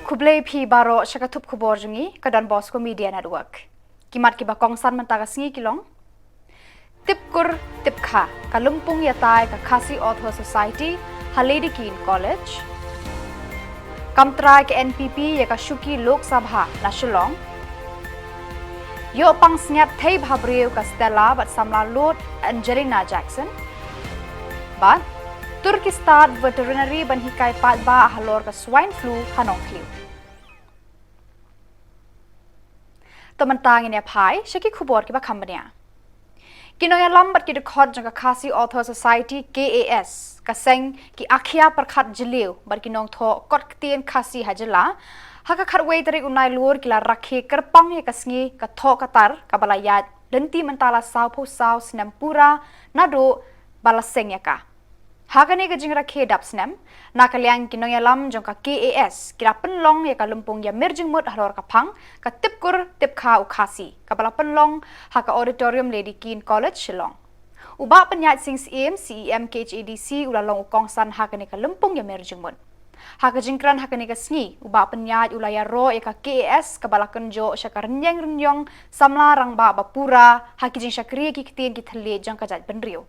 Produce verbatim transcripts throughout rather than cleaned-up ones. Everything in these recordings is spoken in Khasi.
Khublei phi baroh sha ka thup khubor jong ngi ka Don Bosco Media Network. Ki mat kiba kongsan mynta ka sngi ki long: Tip kur tip kha, ka lympung ïatai ka Khasi Authors' Society ha Lady Keane College. Kam trai ka N P P ïa ka shuki Lok Sabha na Shillong. Ïoh pang sngap thei bha briew ka Stella bad samla lud Angelina Jackson. Bad tur ki stad veterinary ban hikai paidbah halor ka swine flu ha Nongkhliew. To mynta ngin ïa phai sha ki khubor kiba kham bniah. Ki nongïalam bad ki dkhot jong ka Khasi Authors' Society, K A S, ka seng ki akhia pyrkhat jylliew bad ki nongthoh kot ktien Khasi ha jylla, ha ka khatwei tarik u Nailur ki la rakhe kyrpang ïa ka sngi ka thoh ka tar kaba la ïaid lynti mynta la sawphew saw snem pura naduh ba la seng ïa ka. Ha kane ka jingrakhe dap snem, na ka liang ki nongïalam jong ka K A S ki la pynlong ïa ka lympung ïamir jingmut halor ka phang ka Tip kur tip kha u Khasi, kaba la pynlong ha ka auditorium Lady Keane College Shillong. U Bah Pynïaid Sing Syiem, C E M K H A D C, u la long u kongsan ha kane ka lympung ïamir jingmut. Ha ka jingkren ha kane ka sngi, u Bah Pynïaid u la ïaroh ïa ka K A S kaba la kynjoh sha ka rynïeng rynïong samla rangbah ba pura ha ki jingshakri ki ktien ki thylliej jong ka jaitbynriew.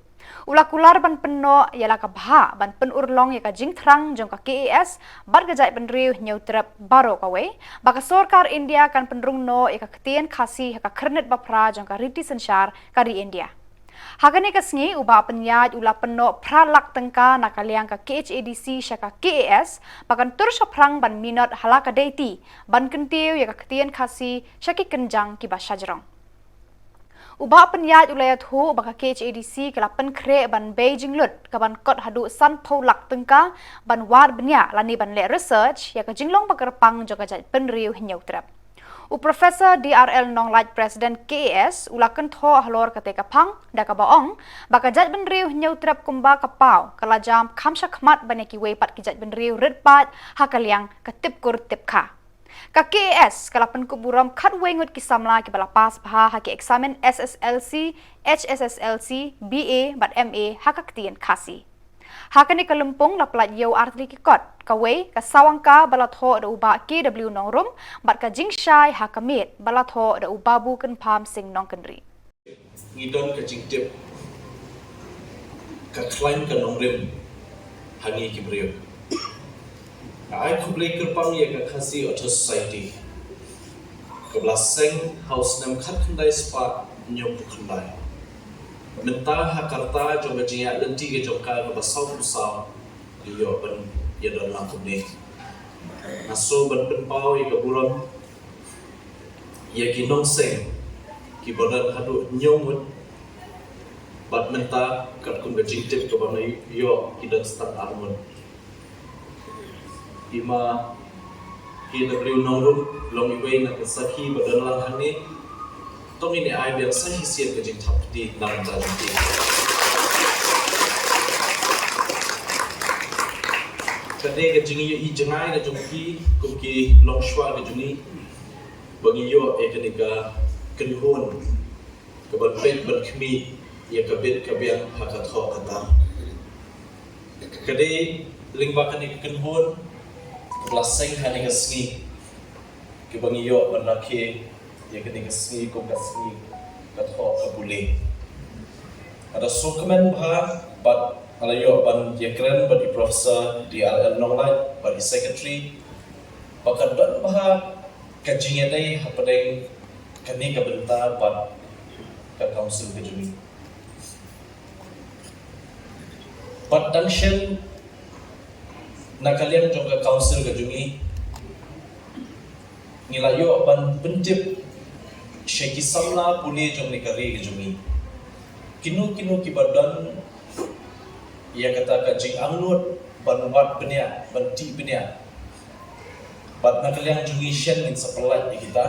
U la kular ban pynnoh ïa la ka bha ban pynurlong ïa ka jingthrang jong ka K A S bad ka jaitbynriew Hynñiewtrep baroh kawei ba ka sorkar India kan pynrung noh ïa ka ktien Khasi ha ka khyrnit ba phra jong ka riti synshar ka ri India. Ha kane ka sngi u Bah Pynïaid u la pynnoh phra lak tyngka na ka liang ka K H A D C sha ka K A S ba kan tur shaphrang ban minot ha la ka deiti ban kyntiew ïa ka ktien Khasi sha ki kynjang kiba shajrong. U Bah Pynïaid u la ïathuh ba ka K H A D C ka la pynkhreh ban bei jinglut kaban kot haduh sanphew lak tyngka ban wad bniah lane ban leh research ïa ka jinglong ba kyrpang jong ka jaitbynriew Hynñiewtrep. U Professor D R L Nonglait, President K A S, u la kynthoh halor kata ka phang da kaba ong ba ka jaitbynriew Hynñiewtrep kumba ka paw ka la jam kham shakhmat ban ïa kiwei pat ki jaitbynriew rit paid ha ka liang ka Tip kur tip kha. Ka K A S ka la pynkup burom khatwei ngut ki samla kiba la pass bha ha ki eksamin S S L C, H S S L C, B A bad M A ha ka ktien Khasi. Ha kane ka lympung la pyllait ïew artylli ki kot, kawei ka sawang ka ba la thoh da u Bah K W Nongrum bad ka jingshai ha ka miet ba la thoh da u Babu Kynpham Sing Nongkynrih. Ngi don ka jingtip ka khlaiñ ka nongrim ha ngi ki briew. Nga ai khublei kyrpang ïa ka Khasi Authors' Society kaba la seng ha u snem khatkhyndai spah hynñiewphew khyndai. Mynta ha ka rta jong ka jingïaid lynti ka jong ka kaba sawphew saw, ngi ïoh ban ïadon lang kumne. Nga sngew ban pynpaw ïa ka burom ïa ki nongseng kiba don haduh hynñiew ngut bad mynta katkum ka jingtip kaba nga ïoh ki don stad ar ngut. I ma K W Nongrum long iwei na ki sakhi ba don lang hangne. To ngin ïa ai biang sa shisien ka jingthap kti na ka bynta jong ki. Ka dei ka jingïohi jngai ka jong ki kum ki longshuwa ka jong ngi ba ngi ïoh ïa kane ka kynhun kaban peit ban khmih ïa ka bit ka biang ha ka thoh ka tar. Ka dei lyngba kane ka kynhun kaba la seng ha kane ka sngi kaba ngi ïoh ban rakhe ïa kane ka sngi kum ka sngi ka thoh ka pule. Nga da sngewkmen bha bad nga la ïoh ban ïakren bad i Professor D R L Nonglait bad i Secretary ba ka don bha ka jingïadei hapdeng kane ka bynta bad ka Council ka jong ngi. Bad dang shen na ka liang jong ka Council ka jong ngi, ngi la ïoh ban pyntip sha ki samla pule jong kane ka ri ka jong ngi, kino kino kiba don ïa kata ka jingangnud ban wad bniah, ban tih bniah. Bad na ka liang jong ngi shen ngin sa pyllait ïa kita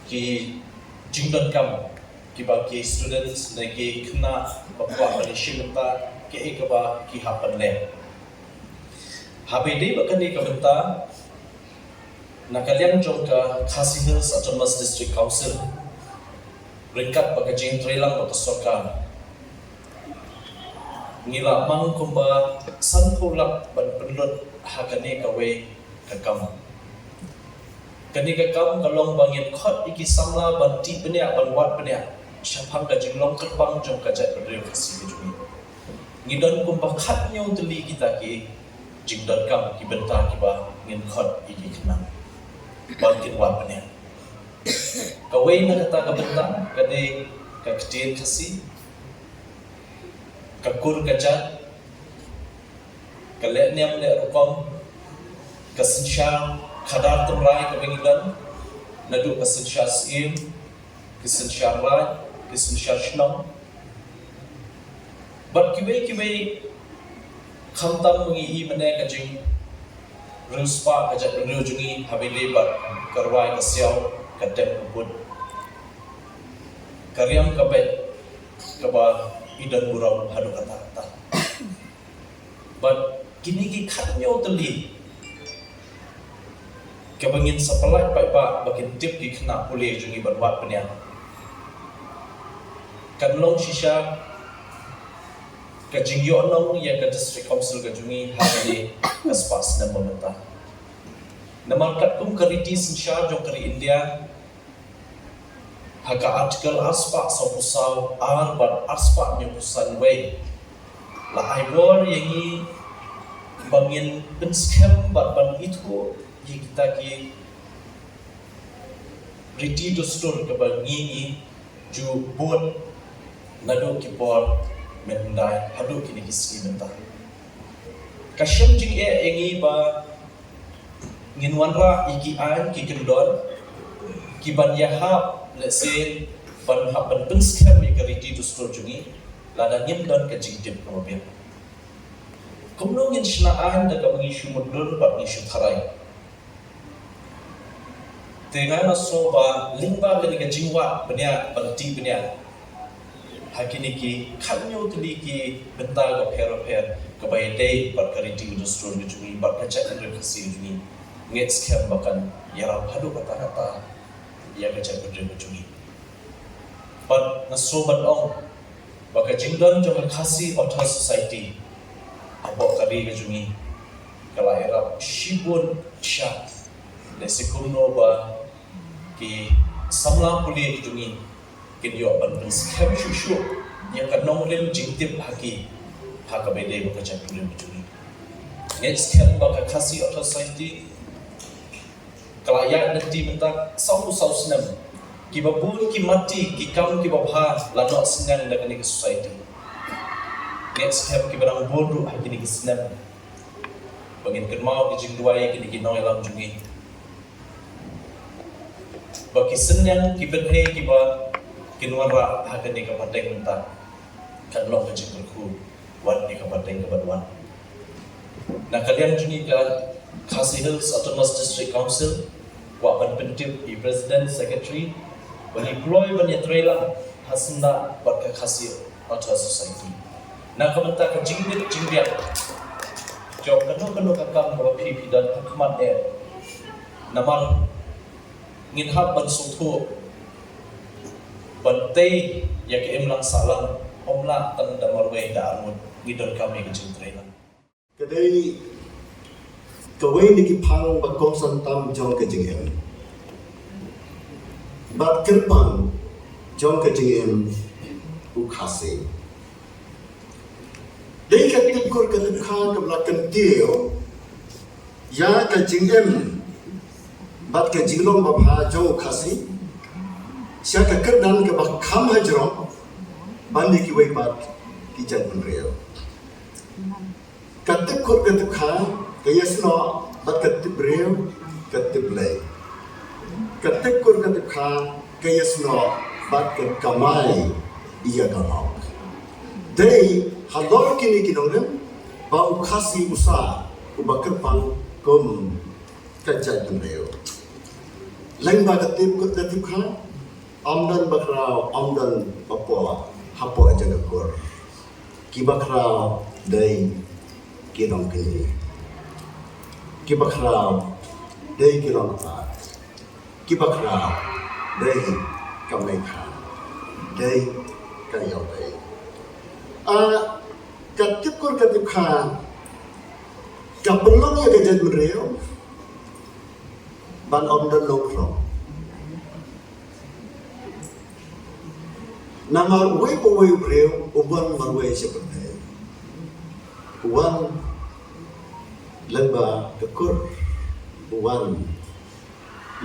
ki jingdonkam kiba ki students ne ki khynnah ba kwah ban ïashim bynta kaei kaba ki hap ban leh. Haba ïadei bad kane ka bynta, na ka liang jong ka Khasi Hills Autonomous District Council, ryngkat bad ka jingtreilang bad ka sorkar, Ngi la mang kumba sanphew lak ban pynlut ha kane kawei ka kam. Kane ka kam ka long ba ngin khot ïa ki samla ban tih bniah, ban wad bniah shaphang ka jinglong kyrpang jong ka jaitbynriew Khasi ka jong ngi. Ngi don kumba khathynñiew tylli kita ki jingdonkam, ki bynta kiba ngin khot ïa ki khynnah ban kin wad bniah. Kawei na kata ka bynta ka dei ka ktien Khasi, ka kur ka jait, ka leh niam leh rukom, ka synshar khadar tynrai kaba ngi don, naduh ka synshar syiem, ki synshar raij, ki synshar shnong, bad kiwei kiwei. Khamtam ngi i mynne ka jingriewspah ka jaitbynriew jong ngi ha ba ïadei bad ka rwai ka siaw, ka tem ka put, ka riam ka beit, kaba i don burom haduh katta katta. Bad kine ki khathynñiew tylli kaba ngin sa pyllait paidbah ba kin tip ki khynnah pule jong ngi ban wad bniah, kan long shisha ka jingïohnong ïa ka District Council ka jong ngi ha kane ka spah snem ba mynta. Namar katkum ka riti synshar jong ka ri India, ha ka Article arspah sawphew saw ar bad arspah hynñiewphew san wei, la ai bor ïa ngi ba ngin pynskhem bad ban ithuh ïa kita ki riti dustur kaba ngi ngi ju bud naduh ki por mynhyndai haduh kine ki sngi mynta. Ka shem jingeh ïa ngi ba ngin wanrah ïa ki aiñ ki kyndon ki ban ïahap, lehse ban hap ban pynskhem ïa ka riti dustur jong ngi lada ngim don ka jingtip kaba biang. Kumno ngin shna aiñ da kaba ngi shu mutdur bad ngi shu tharai? Te nga nga sngew ba lyngba kane ka jingwad bniah ban tih bniah ha kine ki khathynñiew tylli ki bynta bapher bapher kaba ïadei bad ka riti ka dustur ka jong ngi bad ka jaitbynriew Khasi ka jong ngi, ngeit skhem ba kan ïarap haduh katta katta ïa ka jaitbynriew ka jong ngi. Bad nga sngew ban ong ba ka jingdon jong ka Khasi Authors' Society hapoh ka ri ka jong ngi ka la ïarap shibun sha, lehse kumno ba ki samla pule ka jong ngi kin ïoh ban pynskhem shuh shuh ïa ka nongrim jingtip ha ki, ha kaba ïadei bad ka jaitbynriew ka jong ngi. Ngeit skhem ba ka Khasi Authors' Society ka la ïaid lynti mynta sawphew saw snem. Kiba bun ki mati, ki kam kiba bha la noh synñiang da kane ka society. Ngeit skhem kiba dang bun ruh ha kine ki snem ba ngin kynmaw ki jingduwai ïa kine ki nongïalam jong ngi, ba ki synñiang ki bynhei kiba kin wanrah ha kane ka pateng mynta kan long ka jingkyrkhu wat ïa ka pateng kaba wan. Na ka liang jong ngi ka Khasi Hills Autonomous District Council, kwah ban pyntip ïa i President, Secretary ba ngi kloi ban ïatreilang ha syndah bad ka Khasi Authors' Society na ka bynta ka jingbit jingbiang jong kano kano ka kam kaba phi phi don ha khmat eh. Namar ngin hap ban sngewthuh ban tei ïa ka imlang sahlang, ym lah tang da marwei da arngut, ngi donkam ïa ka jingtreilang. Ka dei kawei na ki phang ba kongsan tam jong ka jingim bad kyrpang jong ka jingim u Khasi. Dei ka tip kur ka tip kha kaba la kyntiew ïa ka jingim bad ka jinglong babha jong u Khasi sha ka kyrdan kaba kham hajrong ban ïa kiwei pat ki jaitbynriew. Ka tip kur ka tip kha ka ïasnoh bad ka tip briew ka tip Blei. Ka tip kur ka tip kha ka ïasnoh bad ka kamai ïa ka lok. Dei halor kine ki nongrim ba u Khasi u sah uba kyrpang kum ka jaitbynriew. Lyngba ka tip kur ka tip kha, ym don bakhraw, ym don bapoh hapoh jong ka kur. Ki bakhraw dei ki nongkynrih. Ki bakhraw dei ki nongkynrih. Ki bakhraw dei ka mei kha, dei ka ïew dei. A, Ka tip kur ka tip kha, ka pynlong ïa ka jaitbynriew ban ym don nongkhrong. Namar uwei pa uwei u briew u wan marwei sha pyrthei. U wan lyngba ka kur, u wan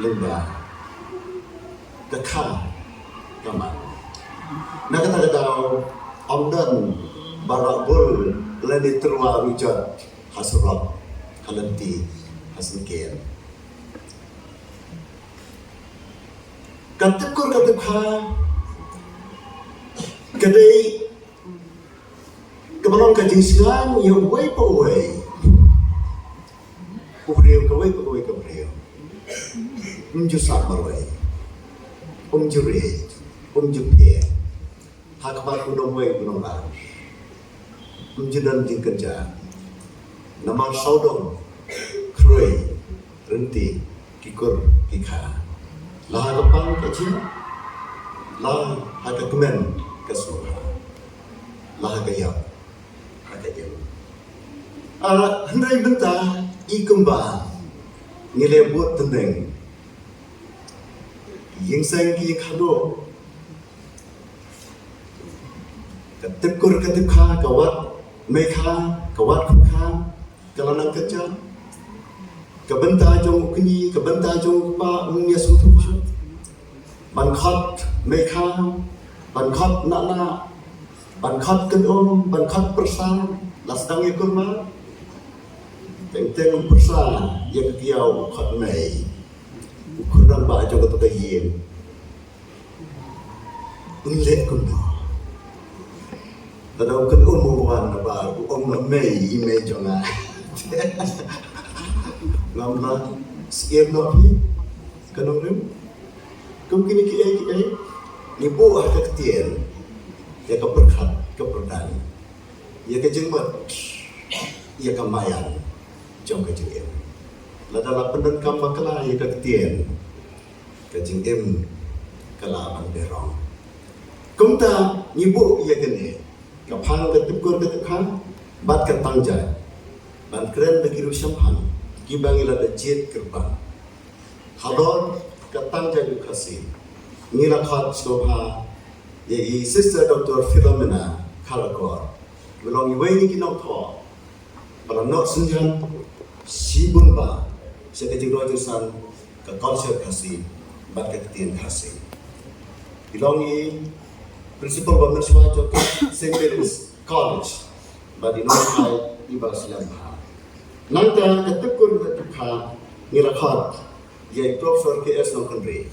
lyngba ka kha ka man. Na kata ka daw, ym don ba la bul lane tyrwa ruh jot ha surok, ha lynti, ha syngkien. Ka tip kur ka tip kha ka dei kaba long ka jingsngain ïa uwei pa uwei u briew, kawei pa kawei ka briew. Um ju sah marwei, um ju rieh, um ju phiah ha kaba u nongwei u nongwei. Um ju don jingkynjah namar sawdong, khrui, rynti, ki kur ki kha, la ha ka pang ka jia, la ha ka kmen ka sngewbha, la ha ka ïap, ha ka im. Ah, hynrei mynta i kumba ngi leh bud tyneng, ïing seng ki ïing khadduh, ka tip kur ka tip kha, ka wad mei kha, ka wad khun kha, ka la nang kynjah. Ka bynta jong u kñi, ka bynta jong u kpa, um ïa sngewthuh shuh. Ban khot mei kha, ban khot nah nah, ban khot kynum, ban khot pyrsa, la sdang ïa kur ma. Teng teng pyrsa ïa ka kiaw, khot mei. U khun rangbah jong kato ka ïing. Un leh kumno? Lada u kynum u wan na bar, u ong, "Mei, i mei jong nga." Ngam lah siem noh phi, ka nongrim. Kum kine kiei kiei, ngi buh ha ka ktien ïa ka pyrkhat, ka pyrdan, ïa ka jingmut, ïa ka maïan jong ka jingim. Lada la pyndonkam bakla ïa ka ktien, ka jingim ka lah ban berong. Kumta ngi buh ïa kane, ka phang ka tip kur ka tip kha bad ka tang jait, ban kren da ki riew shemphang kiba ngi la da jied kyrpang. Halor ka tang jait u Khasi, ngi la khot sngewbha ïa i Sister Doctor Philomena Kharkor, ba long iwei na ki nongthoh ba la noh synñiang shibun ba sha ka jingroi jingsan ka culture Khasi bad ka ktien Khasi. I long i principal ba mynshuwa jong ka Saint Mary's College bad i nongthoh iba la slem bha. Nangta ka tip kur ka tip kha, ngi la khot ïa i Professor K S Nongkynrih,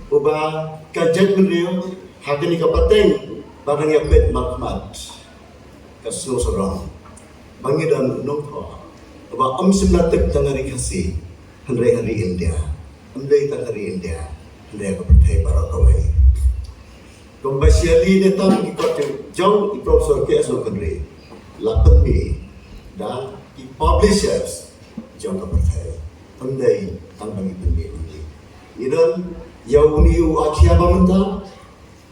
uba ka jaitbynriew ha kane ka pateng ba dang ïa peit markhmat, ka sngewsarong ba ngi don u nongthoh uba ym shym la tip tang ha ri Khasi, hynrei ha ri India, ym dei tang ha ri India, hynrei ha ka pyrthei baroh kawei. Kumba shi ïa li ne tam ki kot jong i Professor K S Nongkynrih la pynmih da ki publishers jong ka pyrthei. Ym dei tang ba ngi pynmih uni. Ngi don ïa uni u akhia ba mynta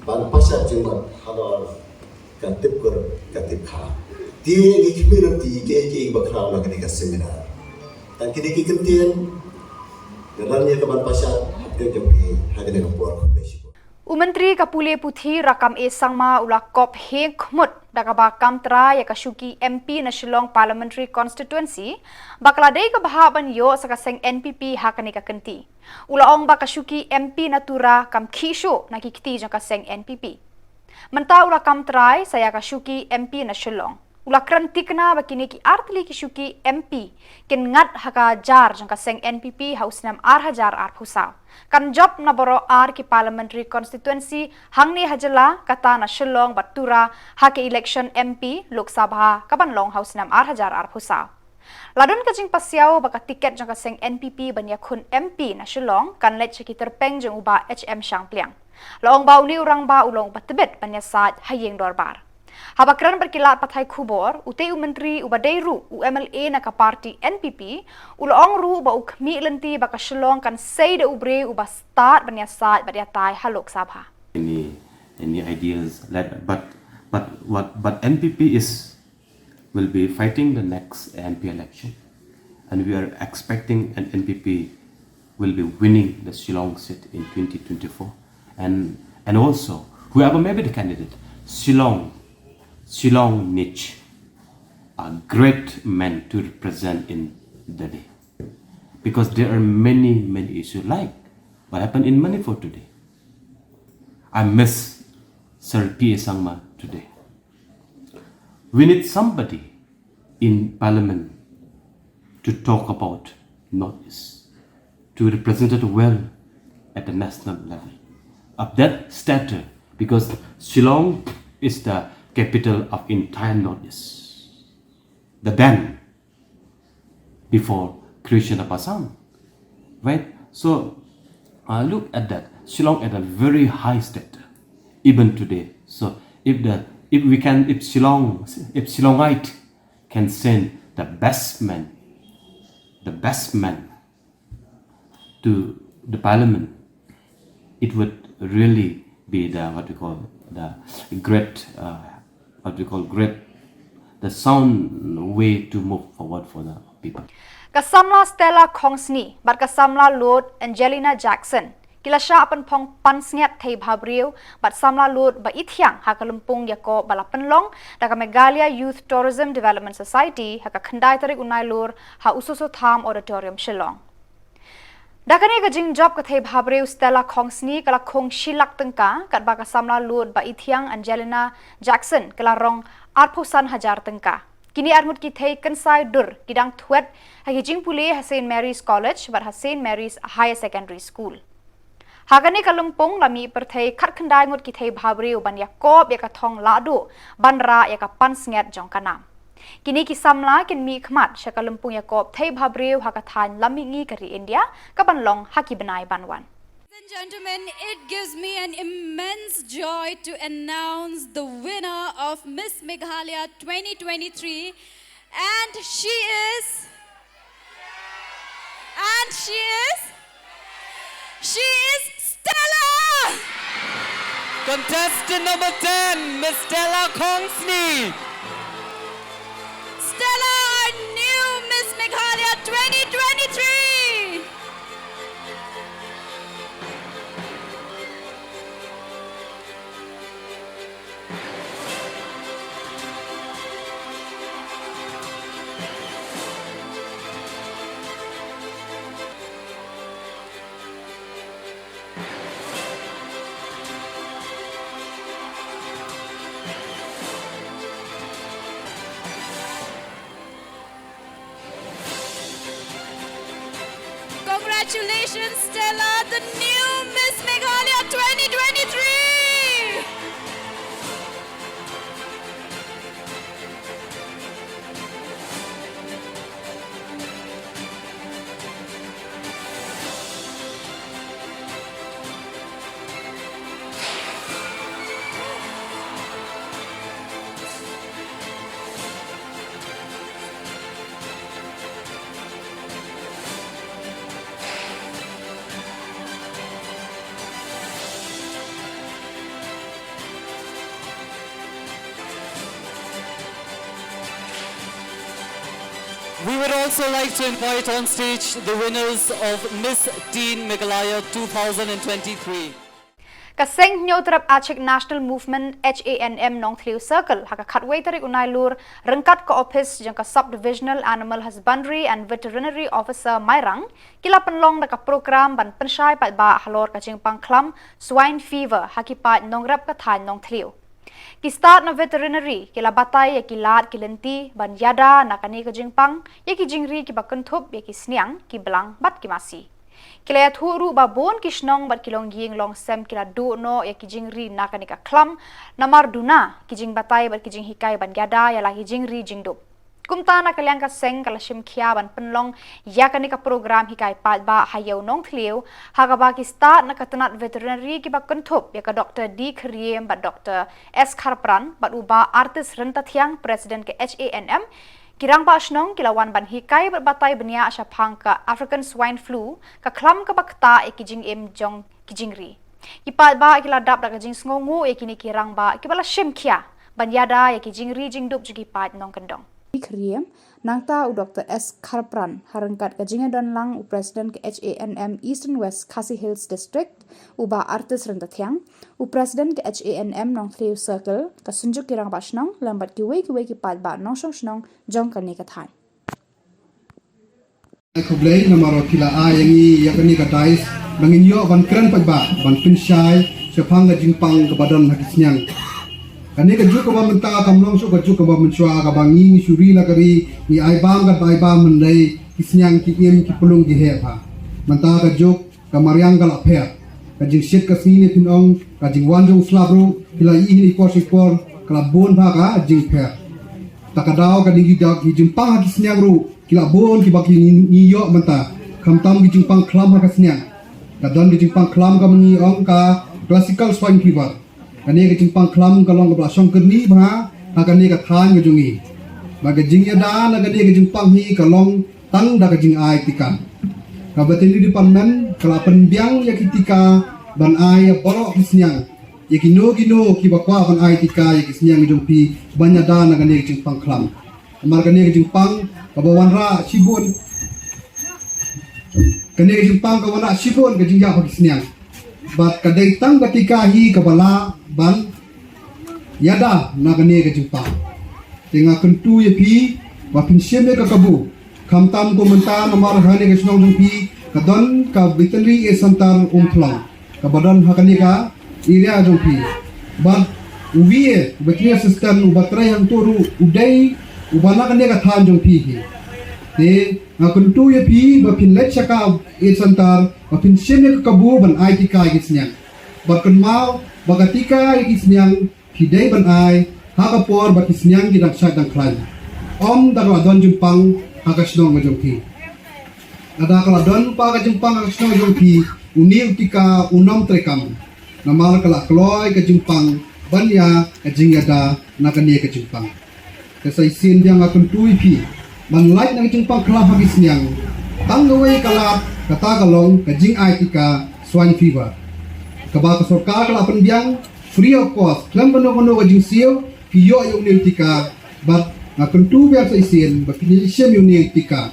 ban pashat jingmut halor ka tip kur ka tip kha. Te ngi khmih lynti kiei kiei ba khraw na kane ka seminar. Tang kine ki kyntien nga don ïa ka ban pashat ha kane ka por. Khublei shibun. U Myntri ka Pule Puthi Rakkam A Sangma u la kop hieng khmut da kaba kam trai ïa ka shuki M P na Shillong Parliamentary Constituency ba ka la dei kaba hap ban ïoh sa ka seng N P P ha kane ka kynti. U la ong ba ka shuki M P na Tura kam khih shuh na ki kti jong ka seng N P P. Mynta u la kam trai sa ïa ka shuki M P na Shillong. U la kren thikna ba kine ki artylli ki shuki M P kin ngat ha ka jar jong ka seng N P P ha u snem ar hajar arphew saw. Kan jop na baroh ar ki parliamentary constituency hangne ha jylla, kata na Shillong bad Tura ha ka election M P Lok Sabha ka ban long ha u snem ar hajar arphew saw. La don ka jingpasiaw ba ka tiket jong ka seng N P P ban ïakhun M P na Shillong kan leit sha ki tyrpeng jong u Bah H M Shangpliang. La ong ba une u rangbah u long uba tbit ban ïasaid ha ïing dorbar. Haba kren bad ki lad pathai khubor, utei u myntri uba dei ruh u M L A na ka party N P P, u la ong ruh ba u khmih lynti ba ka Shillong kan sei da u briew uba stad ban ïasaid bad ïatai ha Lok Sabha. Any, any ideas, let, but But what but N P P is will be fighting the next M P election, and we are expecting an N P P will be winning the Shillong seat in twenty twenty-four, and and also whoever may be the candidate, Shillong, Shillong needs a great man to represent in Delhi, because there are many many issues like what happened in Manipur today. I miss Sir P A Sangma today. We need somebody in parliament to talk about Northeast, to represent it well at the national level. Of that stature, because Shillong is the capital of entire Northeast. The then before creation of Assam, right? So uh, look at that. Shillong at a very high stature, even today. So if the if we can if Shillong if Shillongite can send the best man, the best man to the parliament, it would really be the what we call the great uh, what we call great the sound way to move forward for the people. Ka samla Stella Khongsni bad ka samla Lord Angelina Jackson ki la shah pynphong pansngiat thei bhabriew bad samla Lord Baithiang ha ka lympung ïakob ba la pynlong da ka Meghalaya Youth Tourism Development Society ha ka khyndai tarik u Nailur ha U Soso Tham Auditorium, Shillong. Da kane ka jingjop ka thei bhabriew Stella Khongsni ka la khung shi lak tyngka, katba ka samla Lord Baithiang Angelina Jackson ka la rong arphew san hajar tyngka. Kine arngut ki thei kynsai dur ki dang thwet ha ki jingpule ha Saint Mary's College bad ha Saint Mary's Higher Secondary School. Ha kane ka lympung la mih pyrthei khatkhyndai ngut ki thei bhabriew ban ïakob ïa ka thong lahduh ban rah ïa ka pansngiat jong ka nam. Kine ki samla kin mih khmat sha ka lympung ïakob thei bhabriew ha ka thaiñ lam mihngi ka ri India ka ban long ha ki bnai ban wan. Ladies and gentlemen, it gives me an immense joy to announce the winner of Miss Meghalaya twenty twenty-three, and she is, and she is, she is Stella! Contestant number ten, Miss Stella Khongsni. Stella, our new Miss Meghalaya twenty twenty-three. Congratulations, Stella, the new Miss Meghalaya twenty twenty-three. We would also like to invite on stage the winners of Miss Teen Meghalaya two thousand twenty-three. Ka Seng Hynñiewtrep Achick National Movement, H A N M, Nongthliew Circle ha ka khatwei tarik u Nailur, ryngkat ka ophis jong ka Sub Divisional Animal Husbandry and Veterinary Officer Mairang, ki la pynlong da ka program ban pynshai paidbah halor ka jingpang khlam swine fever ha ki paid nongrep ka thaiñ Nongthliew. Ki stad na veterinary ki la batai ïa ki lad ki lynti ban ïada na kane ka jingpang ïa ki jingri kiba kynthup ïa ki sniang, ki blang bad ki masi. Ki la ïathuh ruh ba bun ki shnong bad ki longïing longsem ki la duh noh ïa ki jingri na kane ka khlam, namar duna ki jingbatai bad ki jinghikai ban ïada ïa la ki jingri jingdup. Kumta na ka liang ka seng ka la shim khia ban pynlong ïa kane ka program hikai paidbah ha ïew Nongthliew, ha kaba ki stad na ka tnat veterinary kiba kynthup ïa ka Doktor D Khariem bad Doktor S Kharpran bad u Bah Artis Ryntathiang, President ka H A N M, ki rangbah shnong ki la wan ban hikai bad batai bniah shaphang ka African Swine Flu, ka khlam kaba ktah ïa ki jingim jong ki jingri. Ki paidbah ki la dap da ka jingsngewnguh ïa kine ki rangbah kiba la shim khia ban ïada ïa ki jingri jingdup jong ki paid nongkyndong. Khyriem, nangta u Doctor S Kharpran, ha ryngkat ka jingïadonlang u President ka H A N M Eastern West Khasi Hills District, u Bah Artis Ryntathiang, u President ka H A N M Nongthliew Circle, ka Synjuk ki Rangbah Shnong, lem bad kiwei kiwei ki paidbah nongshong shnong jong kane ka thaiñ. Khublei namar ba phi la ai ïa ngi ïa kane ka dais ba ngin ïoh ban kren paidbah, ban pynshai shaphang ka jingpang kaba don ha ki sniang. Kane ka juk kaba mynta kam long shuh ka juk kaba mynshuwa kaba ngi ngi shu ri la ka ri, ngi ai bam ka ai bam, hynrei ki sniang ki im ki pynlong ki heh bha. Mynta ka juk ka mariang ka la pher. Ka jingshit ka sngi ne phin ong, ka jingwan jong slap ruh, ki la ïohi ne por shi por, ka la bun bha ka jingpher. Ta ka daw ka dei ki dak ki jingpang ha ki sniang ruh, ki la bun kiba ki ngi ïoh mynta. Khamtam ki jingpang khlam ha ka sniang. Ka don ki jingpang khlam kaba ngi ong ka classical swine fever. Kane ka jingpang khlam ka long kaba la shong kyrni bha ha kane ka thaiñ ka jong ngi. Ba ka jingïada na kane ka jingpang hi ka long tang da ka jingai tika. Ka veterinary department ka la pynbiang ïa ki tika ban ai ïa baroh ki sniang, ïa kino kino kiba kwah ban ai tika ïa ki sniang jong phi ban ïada na kane ka jingpang khlam. Namar kane ka jingpang kaba wanrah shibun, kane ka jingpang ka wanrah shibun ka jingïap ha ki sniang. Bad ka dei tang ka tika hi kaba lah ban ïada na kane ka jingpang. Te nga kyntu ïa phi ba phin shim ïa ka kabu. Khamtam kum mynta namar ha kane ka shnong jong phi ka don ka veterinary health center Umthlong kaba don ha kane ka area jong phi. Bad u V A, veterinary assistant, uba trei hangto ruh u dei uba na kane ka thaiñ jong phi hi. Te nga kyntu ïa phi ba phin leit sha ka health center ba phin shim ïa ka kabu ban ai tika ïa ki sniang. Bad kynmaw ba ka tika ïa ki sniang phi dei ban ai ha ka por ba ki sniang ki dang shait dang khlaiñ. Ym da ka la don jingpang ha ka shnong ka jong phi. Lada ka la don pat ka jingpang ha ka shnong ka jong phi, une u tika unym treikam. Namar ka la kloi ka jingpang ban ïa ka jingïada na kane ka jingpang. Te sa shisien biang nga kyntu ïa phi ban lait na ka jingpang khlam ha ki sniang. Tang kawei ka lad, kata ka long ka jingai tika swine fever, kaba ka sorkar ka la pynbiang free of cost, khlem kano kano ka jingsiew, phi ïoh ïa une u tika. Bad nga kyntu biang sa shisien ba phin ïa shim ïa une u tika.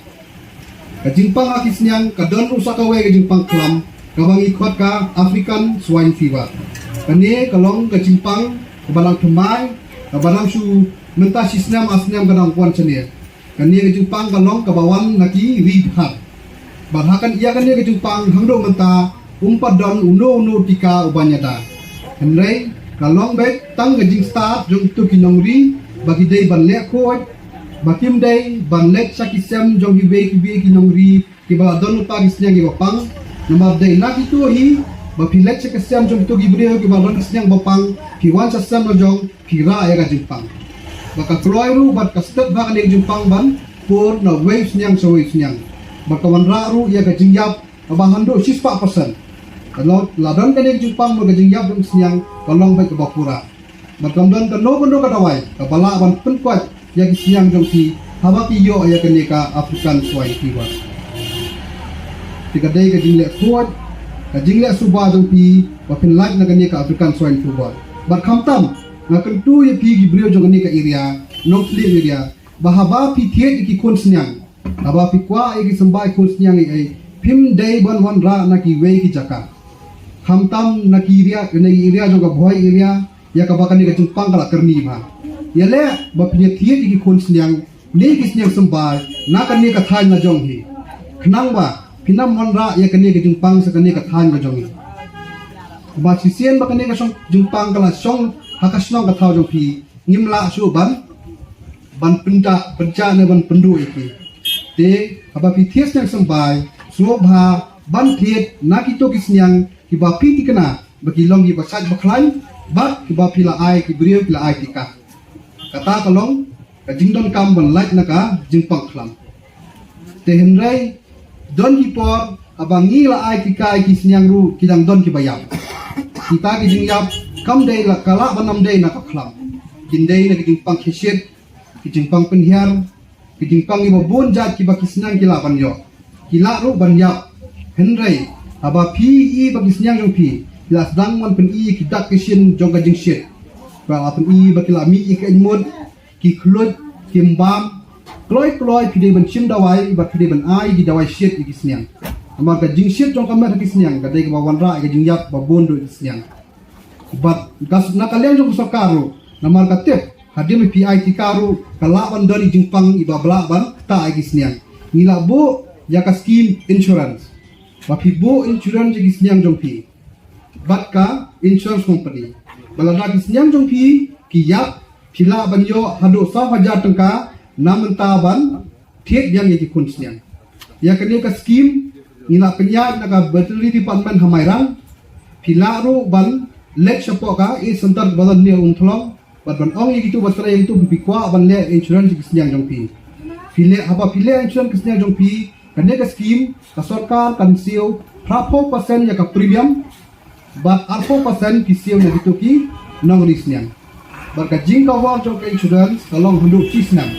Ka jingpang ha ki sniang ka don ruh sa kawei ka jingpang khlam kaba ngi khot ka African swine fever. Kane ka long ka jingpang kaba dang thymmai, kaba dang shu mynta shi snem ar snem ka dang wan shane. Kane ka jingpang ka long kaba wan na ki ri bhar. Bad ha kane, ïa kane ka jingpang hangto mynta um pat don uno uno tika uban ïada. Hynrei ka long beit tang ka jingstad jong kito ki nongri ba ki dei ban leh khuid, ba kim dei ban leit sha ki sem jong kiwei kiwei ki nongri kiba la don pat ki sniang kiba pang. Namar dei na kito hi ba phi leit sha ki sem jong kito ki briew kiba la don ki sniang ba pang, phi wan sha sem la jong phi rah ïa ka jingpang. Ba ka kloi ruh bad ka stet bha kane ka jingpang ban pur na wei u sniang sha wei u sniang. Bad ka wanrah ruh ïa ka jingïap kaba hangto shispah percent. Ka long, la don kane ka jingpang bad ka jingïap jong u sniang ka long beit kaba pura. Bad kam don kano kano ka dawai kaba lah ban pynkoit ïa ki sniang jong phi haba phi ïoh ïa kane ka African swine fever. Te ka dei ka jingleh khuid, ka jingleh suba jong phi ba phin lait na kane ka African swine fever. Bad khamtam nga kyntu ïa phi ki briew jong kane ka area, Nongthliew area, ba haba phi thied ïa ki khun sniang, haba phi kwah ïa ki symbai khun sniang ei ei, phim dei ban wanrah na kiwei ki jaka. Khamtam na ki area, na area jong ka Bhoi area, ïa kaba kane ka jingpang ka la kyrni bha. Ïaleh ba phin ïa thied ïa ki khun sniang ne ki sniang symbai na kane ka thaiñ la jong hi, khnang ba phin ym wanrah ïa kane ka jingpang sha kane ka thaiñ la jong hi. Ba shisien ba kane ka shong, jingpang ka la shong ha ka shnong ka thaw jong phi, ngim lah shuh ban, ban pynta, pynta ne ban pynduh ïa ki. Te haba phi thied sniang symbai, sngewbha ban thied na kito ki sniang kiba phi thikna ba ki long kiba shait ba khlaiñ bad kiba phi la ai, ki briew phi la ai tika. Kata ka long ka jingdonkam ban lait na ka jingpang khlam. Te hynrei don ki por haba ngi la ai tika ïa ki sniang ruh ki dang don kiba ïap. Kita ki jingïap kam dei la, ka lah ban ym dei na ka khlam. Kin dei na ki jingpang khie shit, ki jingpang pynhiar, ki jingpang kiba bun jait kiba ki sniang ki lah ban ïoh. Ki lah ruh ban ïap. Hynrei haba phi ïohi ba ki sniang jong phi ki la sdang ban pyni ïa ki dak ki shin jong ka jingshit, Ba la pyni ba ki la mih ïa ka ainmut, ki khluit, kim bam, kloi kloi phi dei ban shim dawai, bad phi dei ban ai ki dawai shit ïa ki sniang. Namar ka jingshit jong ka met ha ki sniang ka dei kaba wanrah ïa ka jingïap ba bun ïa ki sniang. Bad ka s- na ka liang jong ka sorkar ruh, namar ka tip hadien ba phi ai tika ruh ka lah ban don i jingpang iba lah ban ktah ïa ki sniang. Ngi lah buh ïa ka skim insurance, ba phi buh insurance ïa ki sniang jong phi bad ka insurance company. Ba lada ki sniang jong phi ki ïap, phi lah ban ïoh haduh saw hajar tyngka na mynta ban thied biang ïa ki khun sniang. Ïa kane ka skim ngi la pynïaid na ka Veterinary Department ha Mairang. Phi lah ruh ban leit shapoh ka e-center ba don ha Umthlong bad ban ong ïa kito ba trei ïa kito, phi kwah ban leh insurance ïa ki sniang jong phi. Phi leh, haba phi leh insurance ki sniang jong phi, kane ka skim ka sorkar kan siew phra phew percent ïa ka premium, bad arphew percent ki siew na kito ki nongri sniang. Bad ka jingcover jong ka insurance ka long haduh shi snem.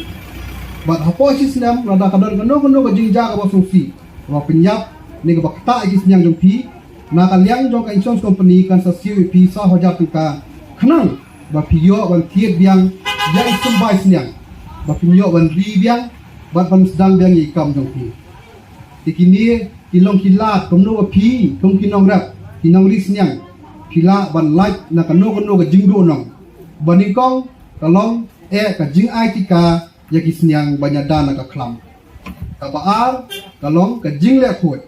Bad hapoh shi snem lada ka don kano kano ka jingjia kaba sngewsih, kaba pynïap ne kaba ktah ïa ki sniang jong phi, na ka liang jong ka insurance company kan sa siew ïa phi saw hajar tyngka khnang ba phi ïoh ban thied biang ïa i symbai sniang, ba phin ïoh ban ri biang bad ban sdang biang ïa i kam jong phi. Te kine ki long ki lad kumno ba phi kum ki nongrep, ki nongri sniang, phi lah ban lait na kano kano ka jingduh nong. Ba nyngkong ka long eh ka jingai tika ïa ki sniang ban ïada na ka khlam. Kaba ar ka long ka jingleh khuid,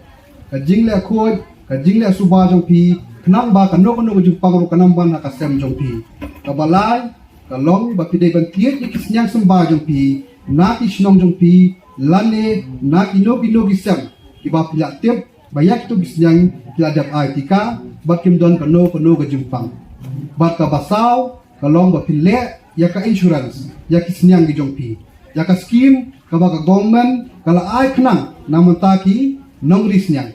ka jingleh khuid, ka jingleh suba jong phi, khnang ba kano kano ka jingpang ruh kan ym ban ha ka sem jong phi. Kaba lai ka long ba phi dei ban thied ïa ki sniang symbai jong phi na ki shnong jong phi lane na kino kino ki sem kiba phi la tip ba ïa kito ki sniang ki la dep ai tika bad kim don kano kano ka jingpang. Bad kaba saw ka long ba phin leh ïa ka insurance ïa ki sniang ki jong phi, ïa ka skim kaba ka government ka la ai khnang na bynta ki nongri sniang,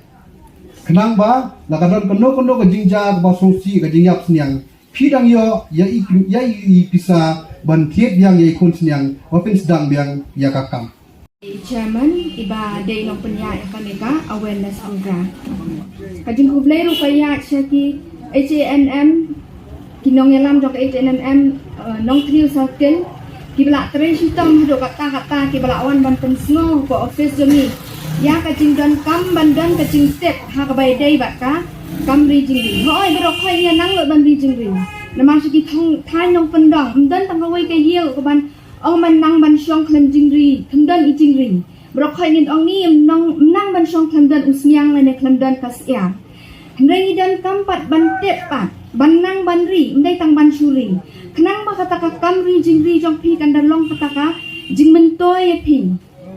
khnang ba la ka don kano kano ka jingjia kaba sngewsih, ka jingïap sniang, phi dang ïoh ïa i, ïa i pisa ban thied biang ïa i khun sniang ba phin sdang biang ïa ka kam. Chairman iba dei nongpynïaid ïa kane ka awareness program. Ka jingkhublei ruh ka ïaid sha ki H A N M, ki nongïalam jong ka H A N M, eh, Nongthliew Circle, kiba la trei shitom haduh katta katta, kiba la wan ban pynsngew ka office jong ngi ïa ka jingdonkam ban don ka jingtip ha kaba ïadei bad ka kam ri jingri. Hooid, baroh khoit ngi nang lut ban ri jingri. Namar sha ki thong thaiñ nongkyndong ym don tang kawei ka ïew ka ban ong ban nang ban shong khlem jingri, khlem don i jingri. Baroh khoit ngin ong ni ym nang, ym nang ban shong khlem don u sniang lane khlem don ka syiar. Hynrei ngi donkam pat ban tip pat ban nang ban ri, ym dei tang ban shu ri. Khnang ba kata ka kam ri jingri jong phi kan da long kata ka jingmyntoi ïa phi.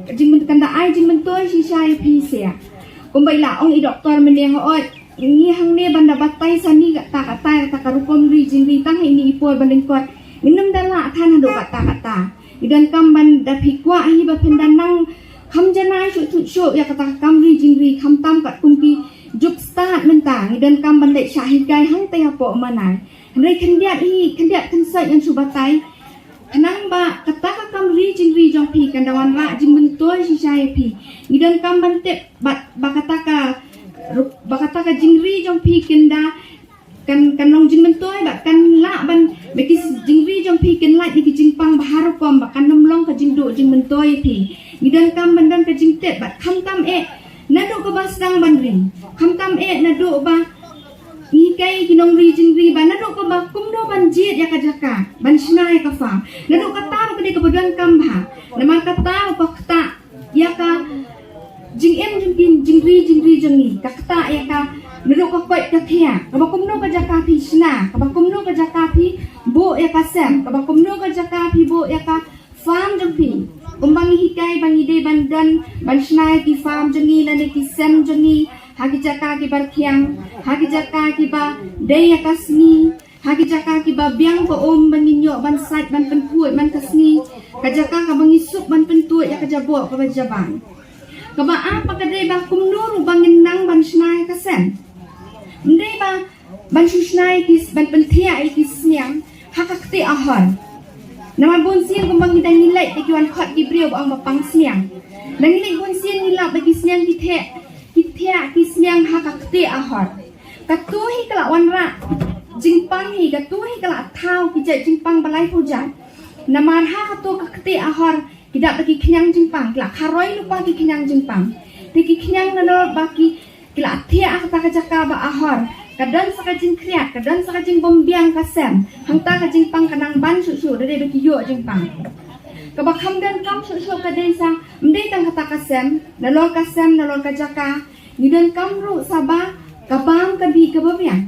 Ka jingmynt-, kan da ai jingmyntoi shisha ïa phi seh. Kumba i la ong i doktor mynne, hooid, ngi hangne ban da batai sani kata kata, kata ka rukom ri jingri tang ha ine i por ba lyngkot ngin ym da lah than haduh katta katta. Ngi donkam ban da phi kwah hi ba phin da nang kham janai shuh shuh shuh ïa kata ka kam ri jingri, khamtam katkum ki juk stad mynta. Ngi donkam ban leit shah hikai hangtei hapoh Manai. Hynrei khyndiat hi, khyndiat khynsoit ngan shu batai. Khnang ba kata ka kam ri jingri jong phi kan da wanrah jingmyntoi shisha ïa phi. Ngi donkam ban tip ba, ba kata ka, ba kata ka jingri jong phi kan da, kan, kan long jingmyntoi, ba kan lah ban, ba ki jingri jong phi kan lait ïa ki jingpang ba har rukom, ba kan ym long ka jingduh jingmyntoi ïa phi. Ngi donkam ban don ka jingtip, ba khamtam eh naduh kaba sdang ban ri, khamtam eh naduh ba ngi hikai ki nongri jingri ba naduh kaba kumno ban jied ïa ka jaka, ban shna ïa ka farm. Naduh kata ruh ka dei kaba donkam bha. Namar kata ruh ka ktah ïa ka jingim jong ki jingri jingri jong ngi. Ka ktah ïa ka naduh ka koit ka khiah, kaba kumno ka jaka phi shna, kaba kumno ka jaka phi buh ïa ka sem, kaba kumno ka jaka phi buh ïa ka farm jong phi. Kumba ngi hikai ba ngi dei ban don, ban shna ïa ki farm jong ngi lane ki sem jong ngi ha ki jaka kiba rkhiang, ha ki jaka kiba dei ïa ka sngi, ha ki jaka kiba biang ka um ba ngin ïoh ban sait ban pyntuid man ka sngi, ka jaka kaba ngi suk ban pyntuid ïa ka jaboh kaba jaban. Kaba ar pat ka dei ba kumno ruh ba ngin nang ban shna ïa ka sem. Ym dei ba ban shu shna ïa ki, ban pynthiah ïa ki sniang ha ka ktieh ahor. Namar bun sien kumba ngi dang ngi leit ïa ki wan khot ki briew ba ong ba pang sniang. Dang ngi leit bun sien ngi lap ba ki sniang ki thiah, ki thiah ki sniang ha ka ktieh ahor. Katu hi ka la wanrah Jingpang hi, kato hi ka la thaw ki jait jingpang ba laiphew jait. Namar ha kato ka kti ahor, ki dap da ki khñiang jingpang, ki la kharoi lypa ki khñiang jingpang. Te ki khñiang nalor ba ki, ki la thiah ha kata ka jaka ba ahor. Ka don sa ka jingkhriat, ka don sa ka jingbymbiang ka sem. Hangta ka jingpang ka nang ban shuh shuh, da dei ba ki ïoh jingpang. Kaba kham donkam shuh shuh ka dei sa, ym dei tang kata ka sem, nalor ka sem, nalor ka jaka, ngi donkam ruh sa ba ka bam ka dih kaba biang.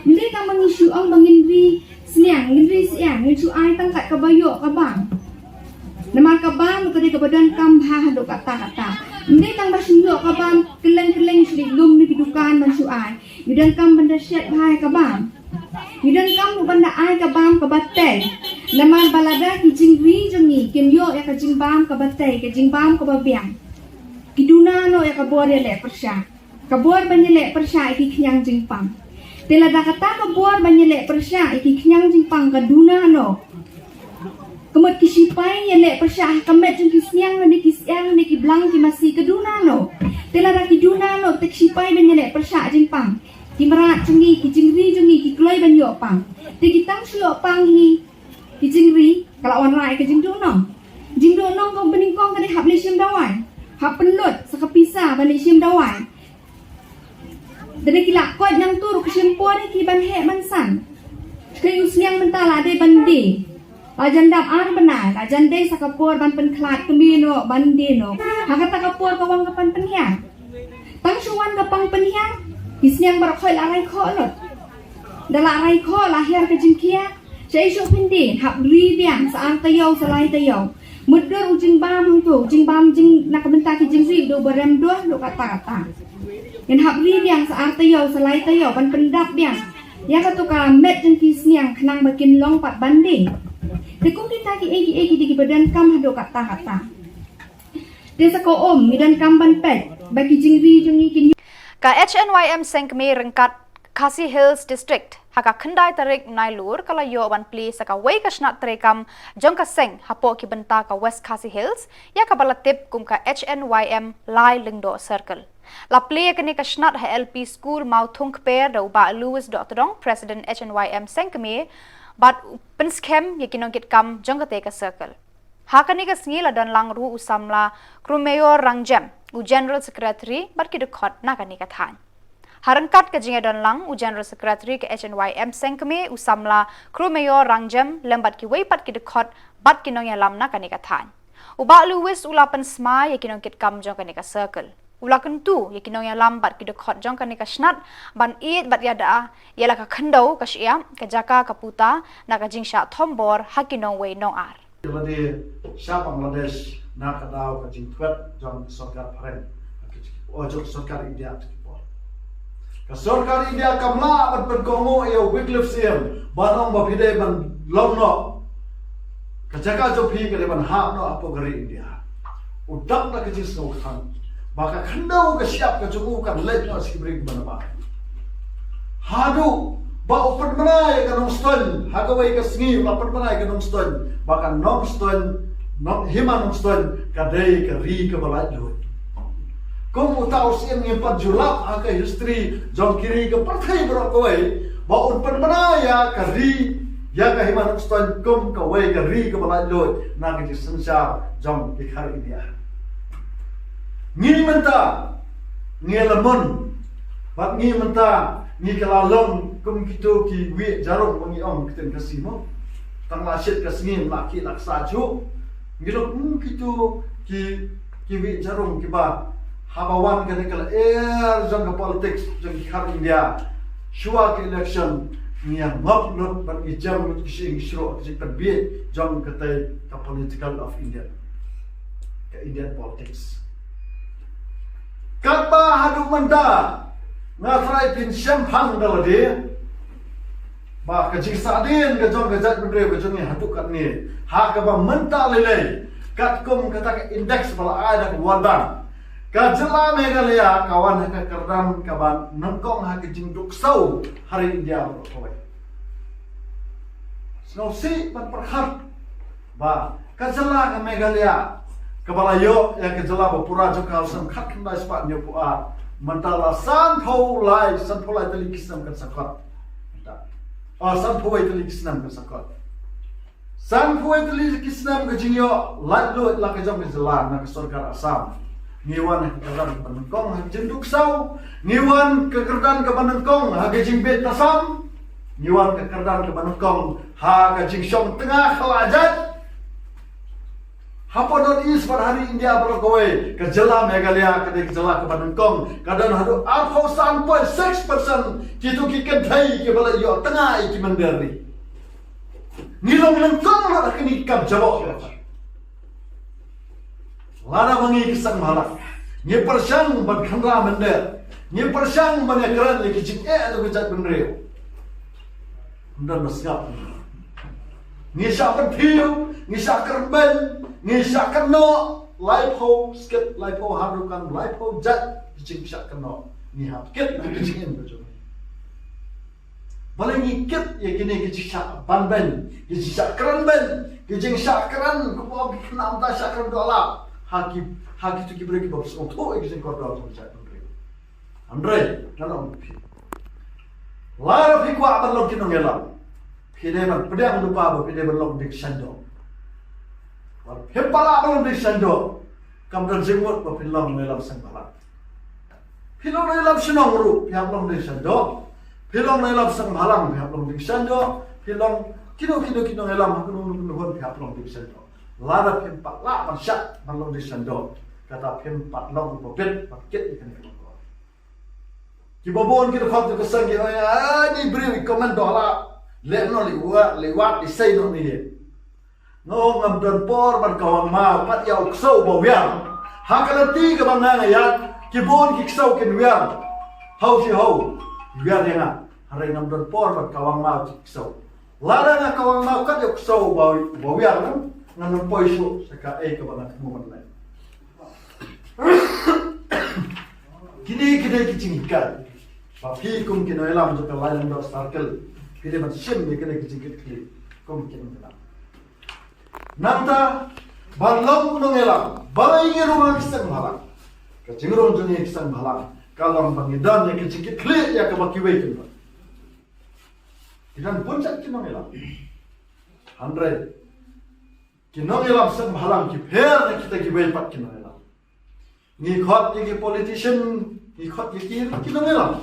Ym dei tang ba ngi shu ong ba ngin ri sniang, ngin ri sniang, ngin shu ai tang kat kaba ïoh ka bam. Namar ka bam ka dei kaba donkam bha haduh katta katta. Ym dei tang ba shu ïoh ka bam, kylleng kylleng shu leit lum na ki dukan ban shu ai. Ngi donkam ban da shet bha ïa ka bam. Ngi donkam ruh ban da ai ka bam kaba tei. Namar ba lada ki jingri jong ngi kin ïoh ïa ka jingbam kaba tei, ka jingbam kaba biang, ki duna noh ïa ka bor ïaleh pyrshah. Ka bor ban ïaleh pyrshah ïa ki khñiang jingpang. Te lada kata ka bor ban ïaleh pyrshah ïa ki khñiang jingpang ka duna noh, ka mut ki sipai ïaleh pyrshah ha ka met jong ki sniang ne ki sniang ne ki blang ki masi, ka duna noh. Te lada ki duna noh te ki sipai ban ïaleh pyrshah jingpang, ki mrad jong ngi, ki jingri jong ngi ki kloi ban ïoh pang. Te ki tang shu ïoh pang hi ki jingri, ka la wanrah ïa ka jingduhnong. Jingduhnong kaba nyngkong ka dei hap leit shim dawai, hap pynlut sa ka pisa ban leit shim dawai. Te da ki la koit nangta ruh ka shim por ïa ki ban heh ban san. Ka ïa u sniang mynta la dei ban die, la jan dap ar bnai, la jan dei sa ka por ban pynkhlad kmie noh, ban die noh. Ha kata ka por ka wang ka pan pynhiar. Tang shu wan ka pan pynhiar, ki sniang baroh khoit la rai khoh lut. Da la rai khoh, la hiar ka jingkhia, shaei shuh phin die? Hap ri biang sa ar taïew, sa lai taïew. Mutdur u jingbam hangto, u jingbam jing na ka bynta ki jingri u dei uba rem duh haduh katta katta. Ngin hap ri biang sa ar taïew, sa lai taïew ban pyndap biang ïa kato ka met jong ki sniang khnang ba kin long pat ban die. Te kum kita kiei kiei ki dei kiba donkam haduh katta katta. Te sa ka um, ngi donkam ban peit ba ki jingri jong ngi kin Ka H N Y M seng kmie ryngkat Khasi Hills District ha ka khyndai tarik Nailur ka la ïoh ban plie sa kawei ka shnat treikam jong ka seng hapoh ki bynta ka West Khasi Hills, ïa kaba la tip kum ka H N Y M Lai Lyngdoh Circle. La plie ïa kane ka shnat ha L P School Mawthung Kper da u Bah Louis Dohtdong, President H N Y M seng kmie, bad u pynskhem ïa ki nongkitkam jong katei ka circle. Ha kane ka sngi la don lang ruh u samla Krumeyor Rangjem, u General Secretary bad ki dkhot na kane ka thaiñ. Ha ryngkat ka jingïadon lang u General Secretary ka H N Y M seng kmie, u samla Krumeyor Rangjem, lem bad kiwei pat ki dkhot bad ki nongïalam na kane ka thaiñ. U Bah Louis u la pynsmai ïa ki nongkitkam jong kane ka circle. U la kyntu ïa ki nongïalam bad ki dkhot jong kane ka shnat ban ïeit bad ïada ïa la ka khyndew ka shyiap, ka jaka ka puta na ka jingshah thombor ha ki nongwei nongar. Lade sha Bangladesh na ka daw ka jingthwet jong ka sorkar phareng, o jong sorkar India. Ka sorkar India kam lah ban pynkohnguh ïa u Wycliffe Syiem ban ong ba phi dei ban long noh, ka jaka jong phi ka dei ban hap noh hapoh ka ri India. U dap da ka jingsngewthuh ba ka khyndew ka shyiap ka jong u kan leit noh sha ki briew kiba nabar. Haduh ba u pynbna ïa ka Nongstoiñ, ha kawei ka sngi u la pynbna ïa ka Nongstoiñ, ba ka Nongstoiñ, Nong, Hima Nongstoiñ ka dei ka ri kaba laitluid. Kum uta u Syiem ngim pat ju lap ha ka history jong ki ri ka pyrthei baroh kawei ba un pynbna ïa ka ri, ïa ka Hima Nongstoiñ kum kawei ka ri kaba laitluid na ka jingsynshar jong ki khar India. Ngi mynta ngi la mon, bad ngi mynta ngi ka la long kum kito ki wieh jarum ba ngi ong ktien Khasi mo. Tang la shit ka sngi la ki la ksa ju. Ngi long kum kito ki, ki wieh jarum kiba haba wan kane ka lyer jong ka politics jong ki khar India, shuwa ka election ngi ïa ngop lut bad ngi jem lut ki shyieng shruh ki jingpynbiej jong katei ka political of India, ka Indian politics. Katba haduh mynta nga trai pynshemphang da lade ba ka jingsahdien ka jong ka jaitbynriew ka jong ngi haduh katne, ha kaba mynta lei lei, katkum kata ka index ba la ai da ka World Bank, ka jylla Meghalaya ka wan ha ka kyrdan kaba nyngkong ha ka jingduk saw ha ri India baroh kawei. Sngewsih ban pyrkhat ba ka jylla ka Meghalaya kaba la ïoh ïa ka jylla ba pura jong ka ha u snem khatkhyndai spah hynñiewphew ar, mynta la sanphew lai, sanphew lai tylli ki snem kan sa khot. Mynta Oh, sanphew wei tylli ki snem ka sa kot. Sanphew wei tylli ki snem ka jingïoh laitluid la ka jong ka jylla na ka sorkar Assam. Ngi wan ha ka kyrdan kaba nyngkong ha ka jingduk saw. Ngi wan ka kyrdan kaba nyngkong ha ka jingbit tasam. Ngi wan ka kyrdan kaba nyngkong ha ka jingshong tnga khlajat. Hapoh North East bad ha ri India baroh kawei, ka jylla Meghalaya ka dei ka jylla kaba nyngkong, ka don haduh arphew san point six percent kito ki kynthei kiba la ïoh tnga ïa ki mynder ri. Ngi long nyngkong ha kine ki kam jaboh. Lada ma ngi ki seng bhalang ngi pyrshang ban kynra mynder, ngi pyrshang ban ïakren ïa ki jingeh jong ka jaitbynriew. Ym don ba sngap. Ngi shah pynthiew, ngi shah kyrmen, ngi shah kynnoh, laiphew state, laiphew haduh kan, laiphew jait ki jingshah kynnoh. Ngi hap kit na ki jingim ka jong ngi. Balei ngi kit ïa kine ki jingshah banbeiñ, ki jingshah krenbeiñ, ki jingshah kren, kumba ki khynnah mynta shah kren dohlah ha ki, ha kito ki briew kiba sngewthuh ïa ki jingkordor jong ka jaitbynriew. Hynrei ngan ong ïa phi, lada phi kwah ban long ki nongïalam, phi dei ban pdiang lypa ba phi dei ban long ding saiñdur. Lada phim pat lah ban long ding saiñdur, kam don jingmut ba phin long nongïalam seng bhalang. Phi long nongïalam shnong ruh phi hap long ding saiñdur. Phi long nongïalam seng bhalang phi hap long ding saiñdur. Phi long kino kino ki nongïalam ha kano kano ka hun phi hap long ding saiñdur. Lada phim pat lah ban shah ban long ding saiñdur, kata phim pat long ba bit ban kit ïa kane ka long. Kiba bun ki dkhot jong ka seng ki ong, "Ah, ni briew i comment dohlah. Leh noh leh wad, leh wad, i sei noh ni." Nga ong ngam don por ban kawang maw pat ïa u ksew ba wiar. Ha ka lynti kaba nga nga ïaid, ki bun ki ksew kin wiar. Haw shi haw, wiar ïa nga. Hynrei ngam don por ban kawang maw ki ksew. Lada nga kawang maw kat ïa u ksew ba, ba wiar, ngan ym poi shuh sha kaei kaba nga thmu ban leh. Kine ki dei ki jinghikai ba phi kum ki nongïalam jong ka Lailangdoh Circle phi dei ban shim ïa kine ki jingkitkhlieh kum ki nongïalam. Nangta ban long nongïalam, balei ngi rung ha ki seng bhalang? Ka jingrung jong ngi ki seng bhalang ka long ba ngi don ïa ki jingkitkhlieh ïa kaba kiwei kim don. Ki don bun jait ki nongïalam. Hynrei ki nongïalam seng bhalang ki pher na kita kiwei pat ki nongïalam. Ngi khot ïa ki politician, ngi khot ïa ki, ki nongïalam.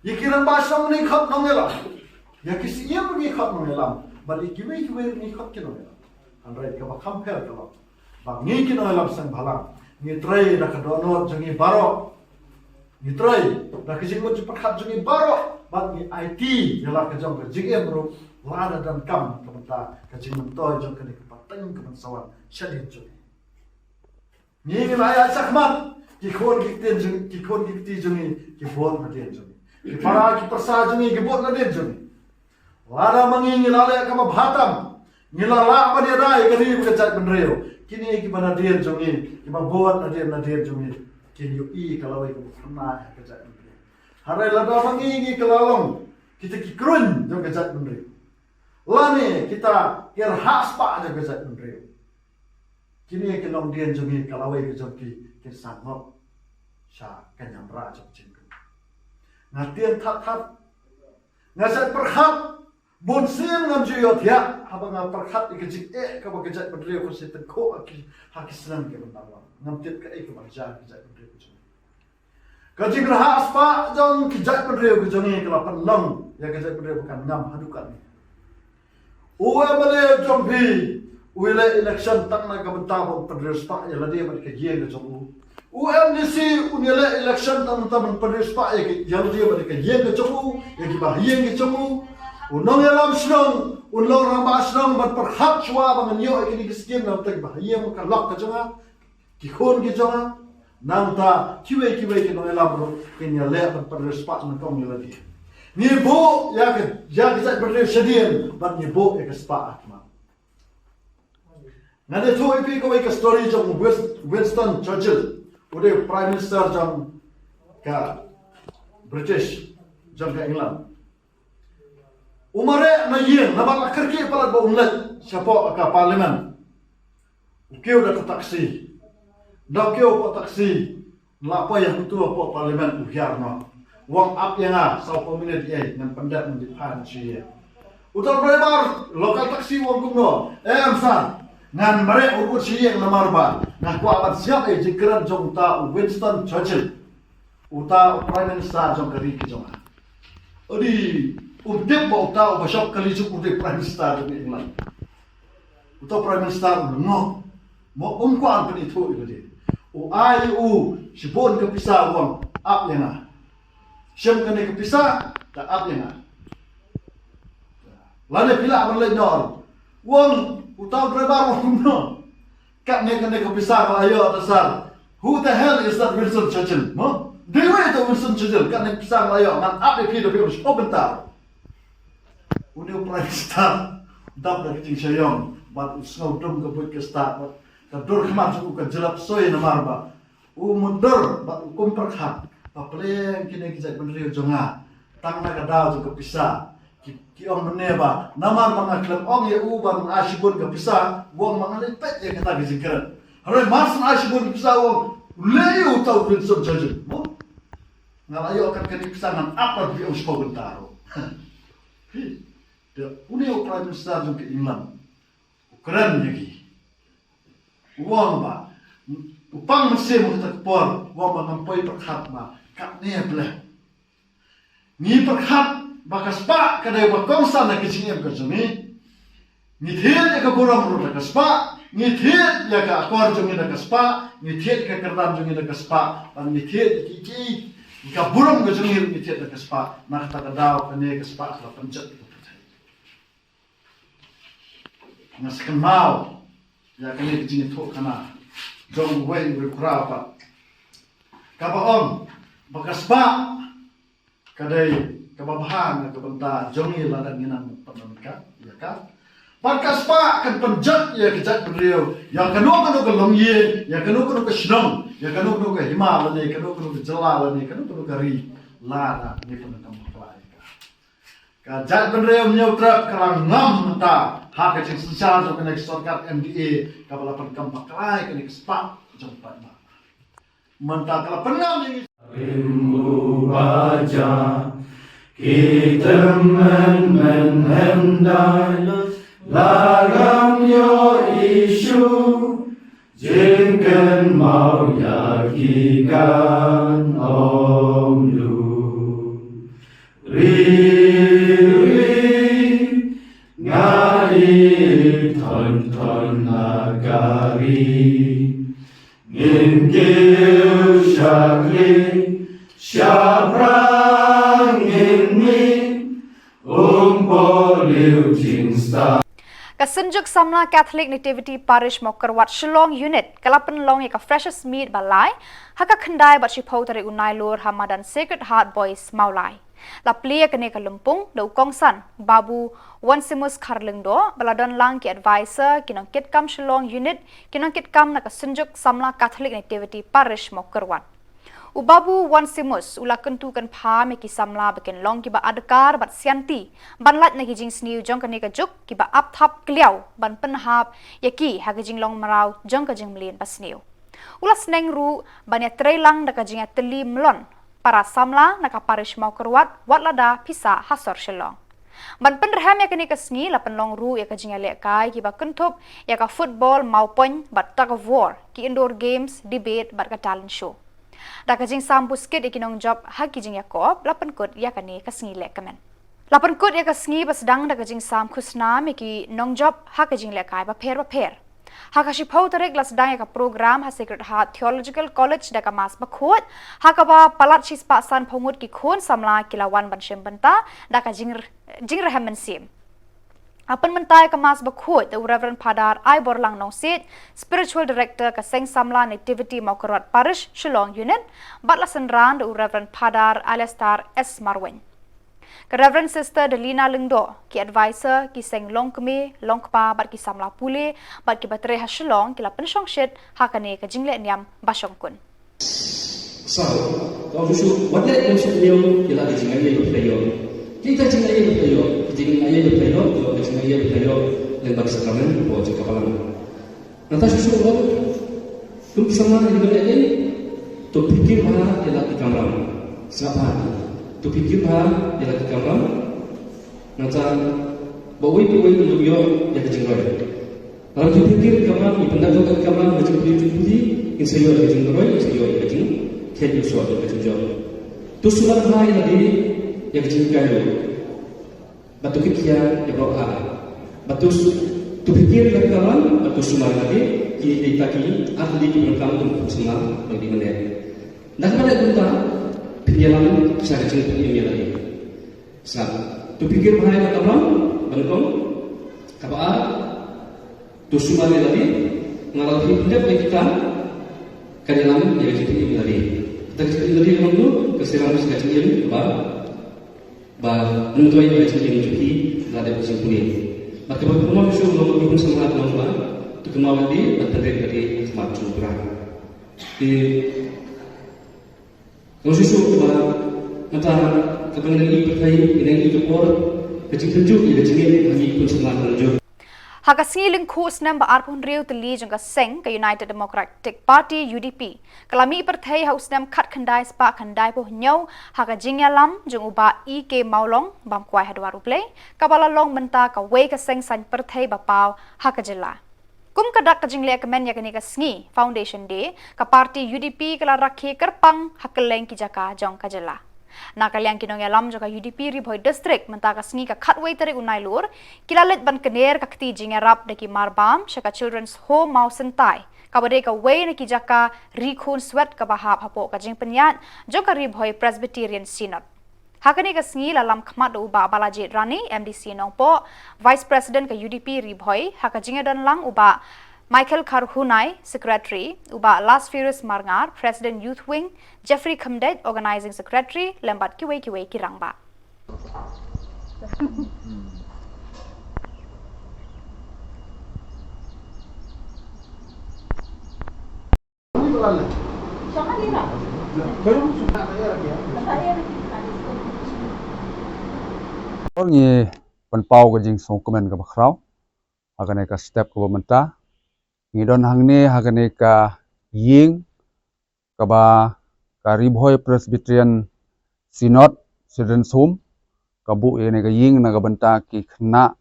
Ïa ki rangbah shnong ngi khot nongïalam. Ïa ki siem ngi khot nongïalam. Bad ïa kiwei kiwei ngi khot ki nongïalam. Hynrei kaba kham pher ka long ba ngi ki nongïalam seng bhalang ngi trei da ka dohnud jong ngi baroh. Ngi trei da ka jingmut jingpyrkhat jong ngi baroh bad ngi aiti ïa la ka jong ka jingim ruh lada donkam ka bynta ka jingmyntoi jong kane ka pateng ka ban sa wan shadien jong ngi. Ngi ngi la ïa shakmat ki khun ki ktien jong, ki khun ki kti jong ngi ki bud nadien jong ngi. Ki para ki pyrsa jong ngi ki bud nadien jong ngi. Lada ma ngi ngi la leh kaba bha tam, ngi la lah ban ïada ïa ka ri bad ka jaitbynriew, kine kiba nadien jong ngi, kiba bud nadien nadien jong ngi, kin ïohi ka lawei kaba khynnah ha ka jaitbynriew. Hynrei lada ma ngi ngi kylla long kita ki kruiñ jong ka jaitbynriew, lane kita ki rhah spah jong ka jaitbynriew, kine ki longdien jong ngi ka lawei ka jong ki kin sa ngop sha ka niamra jong ka jingkyrkhu. Nga tieng that that, nga shait pyrkhat, bun sien ngam ju ïohthiah haba nga pyrkhat ïa ka jingeh kaba ka jaitbynriew ka shu tyngkhuh ha ki, ha ki snem kiba la wan. Ngam tip kaei kaba jia ha ka jaitbynriew ka jong ngi. Ka jingrhah spah jong ki jaitbynriew ka jong ngi ka la pynlong ïa ka jaitbynriew ba kan ngam haduh katne. U MLA jong phi u ïaleh election tang na ka bynta ba un pynriewspah ïa lade bad ka ïing ka jong u. U MDC un ïaleh election tang na ka bynta ban pynriewspah ïa ka, ïa lade bad ka ïing ka jong u, ïa kiba ha ïing ka jong u. U nongïalam shnong un long rangbah shnong ban pyrkhat shuwa ba ngan ïoh ïa kine ki skim na ka bynta kiba ha ïing ka lok ka jong nga, ki khun ki jong nga. Nangta kiwei kiwei ki nongïalam ruh kin ïaleh ban pynriewspah nyngkong ïa lade. Ngi buh ïa ka, ïa ka jaitbynriew shadien bad ngi buh ïa ka spah ha khmat. Ngan ïathuh ïa phi kawei ka story jong Wins-, Winston Churchill, u dei u Prime Minister jong ka British, jong ka England. U mareh na ïing, namar la kyrkieh palat ba un leit shapoh ka Parliament. U kiew da ka taxi. Da u kiew hapoh taxi, la poi ha katu hapoh Parliament u hiar noh. Wang ap ïa nga, saw phew minit ïa ngan pyndep ngan dei phan shi ïa. Uta u driver local taxi wang kumno. Eh, em sir, ngan mareh u bud shi ïa namar ba nga kwah ban siap ïa jingkren jong uta u Winston Churchill. Uta u Prime Minister jong ka ri ka jong nga. Odi, um tip ba uta u ba shop kali suk u dei Prime Minister jong England. Uta u Prime Minister u ngok. Mo um kwah ban ithuh ïa ka dei. U ai u shibun ka pisa wang ap ïa nga. Shem kane ka pisa, ta ap ïa nga. Lane phi lah ban leit noh. Wang, uta u driver wang kumno. Katne kane ka pisa ka la ïoh ta sir. Who the hell is that Winston Churchill? Mo? Dei wei ta Winston Churchill, katne ka pisa ka la ïoh, ngan ap ïa phi da phi ong shiphew bynta. Une u Prime Minister, dap da ka jingshah ïong, bad u sngew dum ka buit ka stad, bad ka dur khmat jong u ka jyllap soi namar ba u mutdur bad u kum pyrkhat ba pleng kine ki jaitbynriew jong nga tang na ka daw jong ka pisa. Ki, ki ong mynne ba namar ba nga khlem ong ïa u ban ai shibun ka pisa, u ong ba nga leit peit ïa kata ka jingkren. Hynrei mar shen ai shibun ka pisa u ong, u leh ïa uta u Winston Churchill. Mo? Nga la ïoh kat kane ka pisa ngan ap ban phi ong shiphew bynta ruh. Phi, te une u Prime Minister jong ka England u kren ïa ki. U ong ba u pang mynsiem ha kata ka por, u ong ba ngam poi pyrkhat ba katne bleh. Ngi pyrkhat ba ka spah ka dei ba kongsan ha ka jingim ka jong ngi. Ngi thied ïa ka burom ruh da ka spah, ngi thied ïa ka akor jong ngi da ka spah, ngi thied ïa ka kyrdan jong ngi da ka spah, bad ngi thied ïa ki, ki, ïa ka burom ka jong ngi ruh ngi thied da ka spah. Na kata ka daw kane ka spah ka la pynjot ïa ka pyrthei. Nga sa kynmaw ïa kane ka jingïathuhkhana jong uwei u riewkhraw pat, kaba ong ba ka spah ka dei kaba bha na ka bynta jong ngi lada ngi nang pyndonkam ïa ka. Bad ka spah kan pynjot ïa ka jaitbynriew ïa kano kano ka longïing, ïa kano kano ka shnong, ïa kano kano ka hima lane kano kano ka jylla lane kano kano ka ri, lada ngi pyndonkam bakla ïa ka. Ka jaitbynriew Hynñiewtrep ka la ngam mynta ha ka jingsynshar jong kane ka sorkar M D A kaba la pyndonkam bakla ïa kane ka spah jong paidbah. Mynta ka la pynngam ïa ngi. Rim u ba ja ki tymmen men hyndai, la ngam ïoh issue. Jingkynmaw ïa ki kan ong lu. Ri, ri, nga i thon thon na ka ri. Ngin kiew shakri, shaphrang ngin mih, um poh liu jingstad. Ka Synjuk Samla Catholic Nativity Parish Mawkyrwat Shillong Unit ka la pynlong ïa ka Freshers Meet ba lai ha ka khyndai bad shiphew tarik u Nailur ha madan Sacred Heart Boys Mawlai. La plie ïa kane ka lympung da u kongsan Babu Onesimus Kharlyngdoh ba la don lang ki advisor, ki nongkitkam Shillong Unit, ki nongkitkam na ka Synjuk Samla Catholic Nativity Parish Mawkyrwat. U Babu Onesimus u la kyntu kynpham ïa ki samla ba kin long kiba adkar bad sianti ban lait na ki jingsniew jong kane ka juk, kiba ap thap kliaw ban pynhap ïa ki ha ka jinglong mraw jong ka jingmlien basniew. U la sneng ruh ban ïatreilang da ka jingïatylli mlon para samla na ka parish Mawkyrwat wat lada phi sah ha sor Shillong. Ban pynrhem ïa kane ka sngi la pynlong ruh ïa ka jingïalehkai kiba kynthup ïa ka football mawpoiñ bad tug of war, ki indoor games, debate bad ka talent show. Da ka jingsam buskit ïa ki nongjop ha ki jingïakop la pynkut ïa kane ka sngi lehkmen. La pynkut ïa ka sngi ba sdang da ka jingsam khusnam ïa ki nongjop ha ka jinglehkai bapher bapher. Ha ka shiphew tarik la sdang ïa ka program ha Sacred Heart Theological College da ka Mass Bakhuid, ha kaba palat shispah sanphew ngut ki khun samla ki la wan ban shim bynta da ka jingr-, jingrhem mynsiem. La pynmynta ïa ka Mass Bakhuid da u Reverend Phadar Aiborlang Nongsiej, Spiritual Director ka Seng Samla Nativity Mawkyrwat Parish Shillong Unit, bad la synran da u Reverend Phadar Alistair S Marwein. Ka Reverend Sister Delina Lyngdoh, ki advisor, ki seng longkmie longkpa bad ki samla pule bad kiba trei ha Shillong ki la pynshongshit ha kane ka jinglehniam ba shongkun. Sa, ka ong shuh shuh, wat leh kum shuh ñiew, ki la ka jingaiei ba phi la ïoh. Kita jingaiei ba phi la ïoh, ka jingaiei ba phi la ïoh, ka jingaiei ba phi la ïoh, lem bad ka sakramen, hapoh jong ka balang. Nangta shuh shuh ruh, kum ki samla ïa ki ban leh ei, to pyrkhat bha ïa la ki kamram. Sngap bha. To pyrkhat bha ïa la ki kamram, nangta ba uwei pa uwei un ïoh ïa ka jingroi. Lada to pyrkhat kamram, ngi pyndap ïa ka kamram, ka jingpyrkhat jingpyrkhat, ngin sa ïoh ïa ka jingroi, ngin sa ïoh ïa ka jingkhet ïa u soh, ïa ka jingjop. To sumar bha ïa lade ïa ka jinghikai ruh. Bad to kit khia ïa baroh ar. Bad to s-, to pyrkhat ïa ka kamram, bad to sumar ïa lade, ki dei kita ki ar tylli kiba donkam kum u samla ba ngi dei ban leh. Da kaba leh kumta, phin ïalam sha ka jingpynim ïa lade. Sa, to pyrkhat bha ïa ka kamram, ba nyngkong, kaba ar, to sumar ïa lade, nga la phi pyndep ïa kita, kan ïalam ïa ka jingpynim ïa lade. Kita ka jingpynim ïa lade ka mut, ka sdang sha ka jingim, ba, ba, myntoi ïa ka jingim jong phi, la dep jingpynim. Bad kaba kumno shuh, long ba phi hun samla long ba, to kynmaw ïa lade, bad pynrem ïa lade, ha khmat jong u Trai. Te, Long shisha ba mynta kaba ngi nang ïohi pyrthei, ngi nang ïohi ka por, ka jingtynjuh ïa ka jingngeit ha ngi kum samla ka nongjop. Ha ka sngi lyngkhuh snem ba arphew hynriew tylli jong ka seng ka United Democratic Party, U D P, ka la mih pyrthei ha u snem khatkhyndai spah khyndaiphew hynñiew ha ka jingïalam jong u Bah E K Mawlong bam kwai ha dwar U Blei, kaba la long mynta kawei ka seng saiñ pyrthei ba paw ha ka jylla. Kum ka dak ka jingleh kmen ïa kane ka sngi Foundation Day, ka party U D P ka la rakhe kyrpang ha kylleng ki jaka jong ka jylla. Na ka liang ki nongïalam jong ka U D P Ri Bhoi District, mynta ka sngi ka khatwei tarik u Nailur, ki la leit ban kyner ka kti jingïarap da ki marbam sha ka Children's Home Mawsyntai, kaba dei kawei na ki jaka ri khunswet kaba hap hapoh ka jingpynïaid jong ka Ri Bhoi Presbyterian Synod. Ha kane ka sngi la lam khmat da u Bah Balajied Rani, M D C Nongpoh, Vice President ka U D P Ri Bhoi, ha ka jingïadon lang u Bah Michael Kharhunai, Secretary, u Bah Lasphirus Marngar, President Youth Wing, Jeffrey Khymdeit, Organising Secretary, lem bad kiwei kiwei ki rangbah. Ngi pynpaw ka jingsngewkmen kaba khraw ha kane ka step kaba mynta. Ngi don hangne ha kane ka ïing kaba ka Ri Bhoi Presbyterian Synod Children's Home ka buh ïa kane ka ïing na ka bynta ki khynnah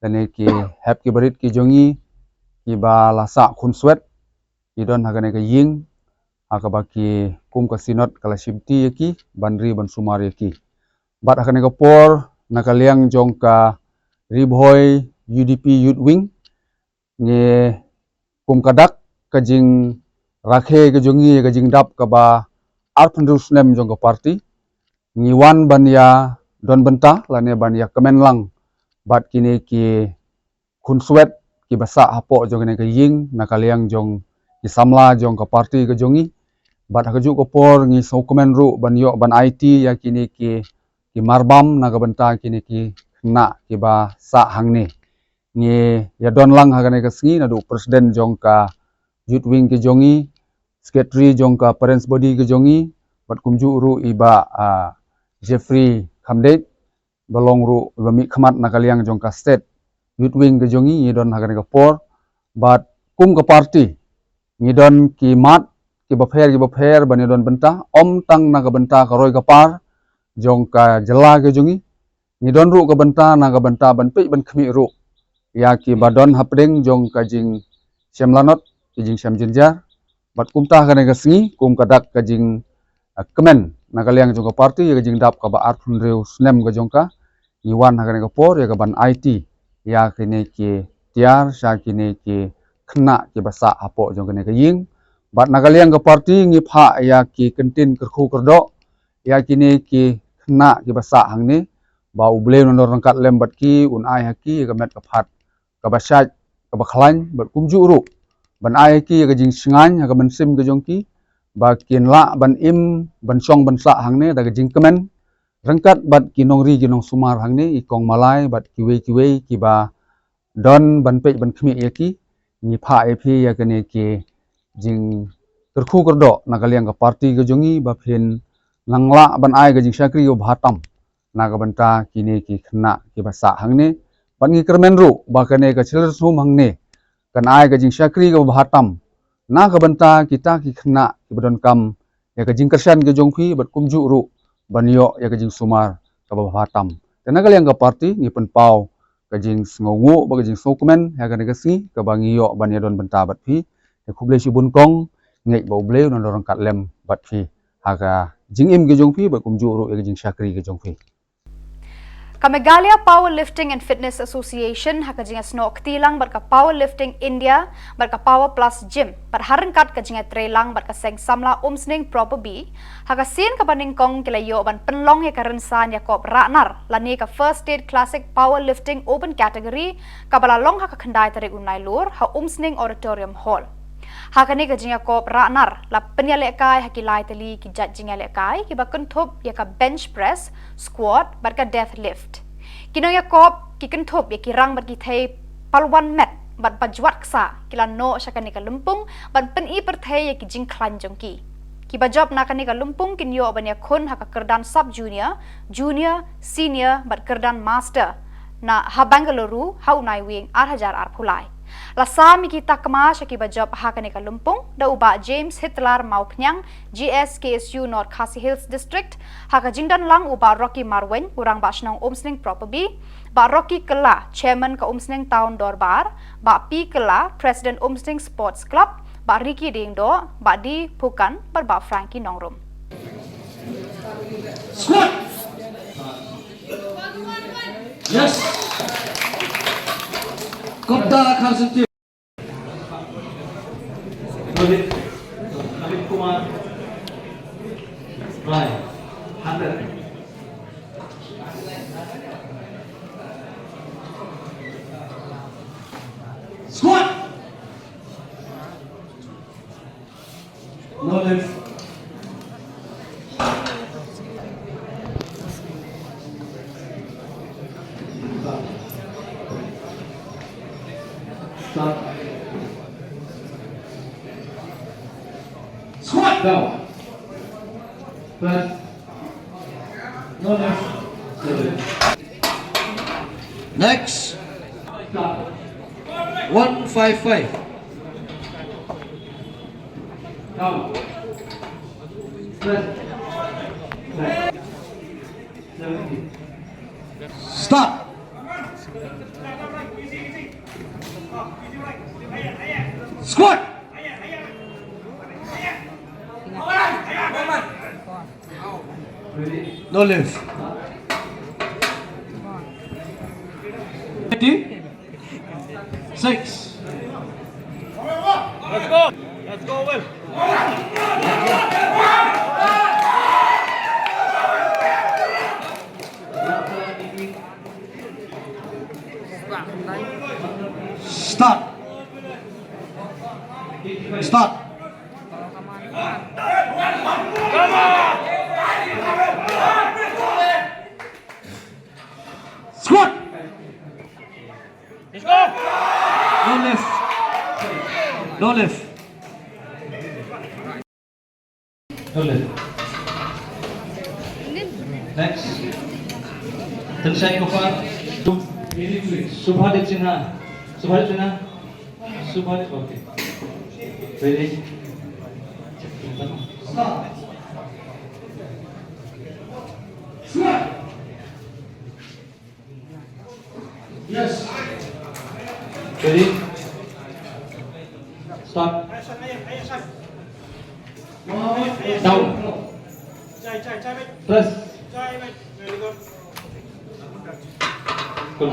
lane ki hep ki barit ki jong ngi kiba la sah khunswet. Ki don ha kane ka ïing ha kaba ki kum ka Synod ka la shimti ïa ki ban ri ban sumar ïa ki. Bad ha kane ka por na ka liang jong ka Ri Bhoi U D P Youth Wing, ngi kum ka dak ka jingrakhe ka jong ngi ïa ka jingdap kaba arphew hynriew snem jong ka party, ngi wan ban ïa don bynta lane ban ïa kmen lang bad kine ki khunswet kiba sah hapoh jong kane ka ïing na ka liang jong ki samla jong ka party ka jong ngi. Bad ha kajuh ka por ngi sngewkmen ruh ban ïoh ban aiti ïa kine ki, ki marbam na ka bynta kine ki khynnah kiba sah hangne. Ngi ïa don lang ha kane ka sngi naduh president jong ka Youth Wing ka jong ngi, secretary jong ka Parents Body ka jong ngi, bad kumjuh ruh i Bah, ah, Jeffrey Khymdeit, ba long ruh ba mih khmat na ka liang jong ka State Youth Wing ka jong ngi, ngi don ha kane ka por. Bad kum ka party ngi don ki mat kiba pher kiba pher ban ïa don bynta, ym tang na ka bynta ka roi ka par jong ka jylla ka jong ngi. Ngi don ruh ka bynta na ka bynta ban peit ban khmih ruh ïa kiba don hapdeng jong ka jingshem lanot, ka jingshem jynjar. Bad kumta ha kane ka sngi kum ka dak ka jing, ah, kmen na ka liang jong ka party ïa ka jingdap kaba arphew hynriew snem ka jong ka, ngi wan ha kane ka por ïa ka ban aiti ïa kine ki tiar sha kine ki khynnah kiba sah hapoh jong kane ka ïing. Bad na ka liang ka party ngi phah ïa ki kyntien kyrkhu kyrdoh ïa kine ki khynnah kiba sah hangne, ba U Blei un nang ryngkat lem bad ki, un ai ha ki ïa ka met ka phad kaba shait kaba khlaiñ, bad kumjuh ruh ban ai ha ki ïa ka jingshngaiñ ha ka mynsiem ka jong ki, ba kin lah ban im ban shong ban sah hangne da ka jingkmen, ryngkat bad ki nongri ki nongsumar hangne, i kong malai bad kiwei kiwei kiba don ban peit ban khmih ïa ki. Ngi phah ïa phi ïa kane ki jingkyrkhu kyrdoh na ka liang ka party ka jong ngi, ba phin nang lah ban ai ka jingshakri kaba bha tam na ka bynta kine ki khynnah kiba sah hangne. Bad ngi kyrmen ruh ba kane ka Children's Home hangne kan ai ka jingshakri kaba bha tam na ka bynta kita ki khynnah kiba donkam ïa ka jingkyrshan ka jong phi, bad kumjuh ruh ban ïoh ïa ka jingsumar kaba bha tam. Te na ka liang ka party ngi pynpaw ka jingsngewnguh bad ka jingsngewkmen ha kane ka sngi kaba ngi ïoh ban ïadon bynta bad phi. Te khublei shibun kong, ngeit ba U Blei un nang don ryngkat lem bad phi ha ka jingim ka jong phi bad kumjuh ruh ïa ka jingshakri ka jong phi. Ka Meghalaya Powerlifting and Fitness Association ha ka jingïasnoh kti lang bad ka Powerlifting India bad ka Power Plus Gym bad ha ryngkat ka jingïatreilang bad ka Seng Samla Umsning Proper B, ha ka sien kaba nyngkong ki la ïoh ban pynlong ïa ka rynsan ïakop rahnar lane ka First State Classic Powerlifting Open Category kaba la long ha ka khyndai tarik u Nailur ha Umsning Auditorium Hall. Ha kane ka jingïakop rahnar la pynïalehkai ha ki lai tylli ki jait jingïalehkai kiba kynthup ïa ka bench press, squat bad ka deadlift. Ki nongïakop ki kynthup ïa ki rang bad ki thei palwan met bad ba jwat ksa ki la noh sha kane ka lympung ban pyni pyrthei ïa ki jingkhlaiñ jong ki. Kiba jop na kane ka lympung kin ïoh ban ïakhun ha ka kyrdan sub junior, junior, senior bad kyrdan master na ha Bengaluru ha u Naiwieng ar hajar arphew lai. La sam ïa ki takma sha kiba jop ha kane ka lympung da u Bah James Hitler Mawphniang, G S K S U North Khasi Hills District, ha ka jingdon lang u Bah Rocky Marwein, u Rangbah Shnong Umsning Proper B, Bah Rocky Kylla, Chairman ka Umsning Town Dorbar, Bah P Kylla, President Umsning Sports Club, Bah Ricky Diengdoh, Bah D Phukan bad Bah Frankie Nongrum. Squat. Yes. Kopda Kharsen team. Rohit, Rohit Kumar. Right. Hundred. Squat. No left. Stop. Squat down. Press. No left. Next. One five five. Down. Press. Press. Seventy. Stop. Squat. No left. Ready? Six. Let's go. Let's go, Will. Start. Start. Squat. No left. No left. No left. Next. Tynshai Kupar. Subhadip Sinha. Subhadip Sinha. Subhadip, okay. Ready? Stop. Stop. Yes. Ready? Start. Down. Press. Cool.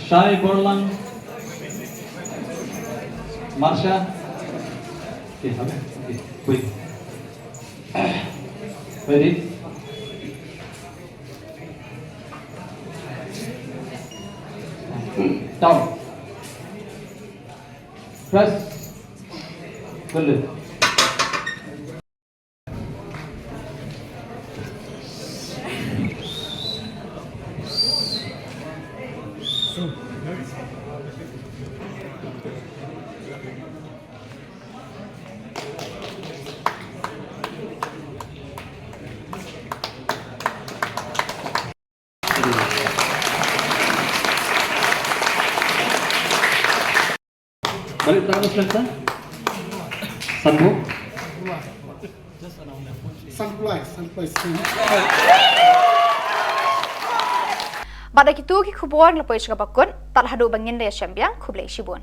Shai Borlang. Marsha. Okay, okay. Wait. Ready? Down. Press. Good. Balik tak ada selesa. Sambung. Sunfly, Sunfly. Bad da kitu ki khubor ngi la poi sha kaba kut, tad haduh ba ngin da ïashem biang, khublei shibun.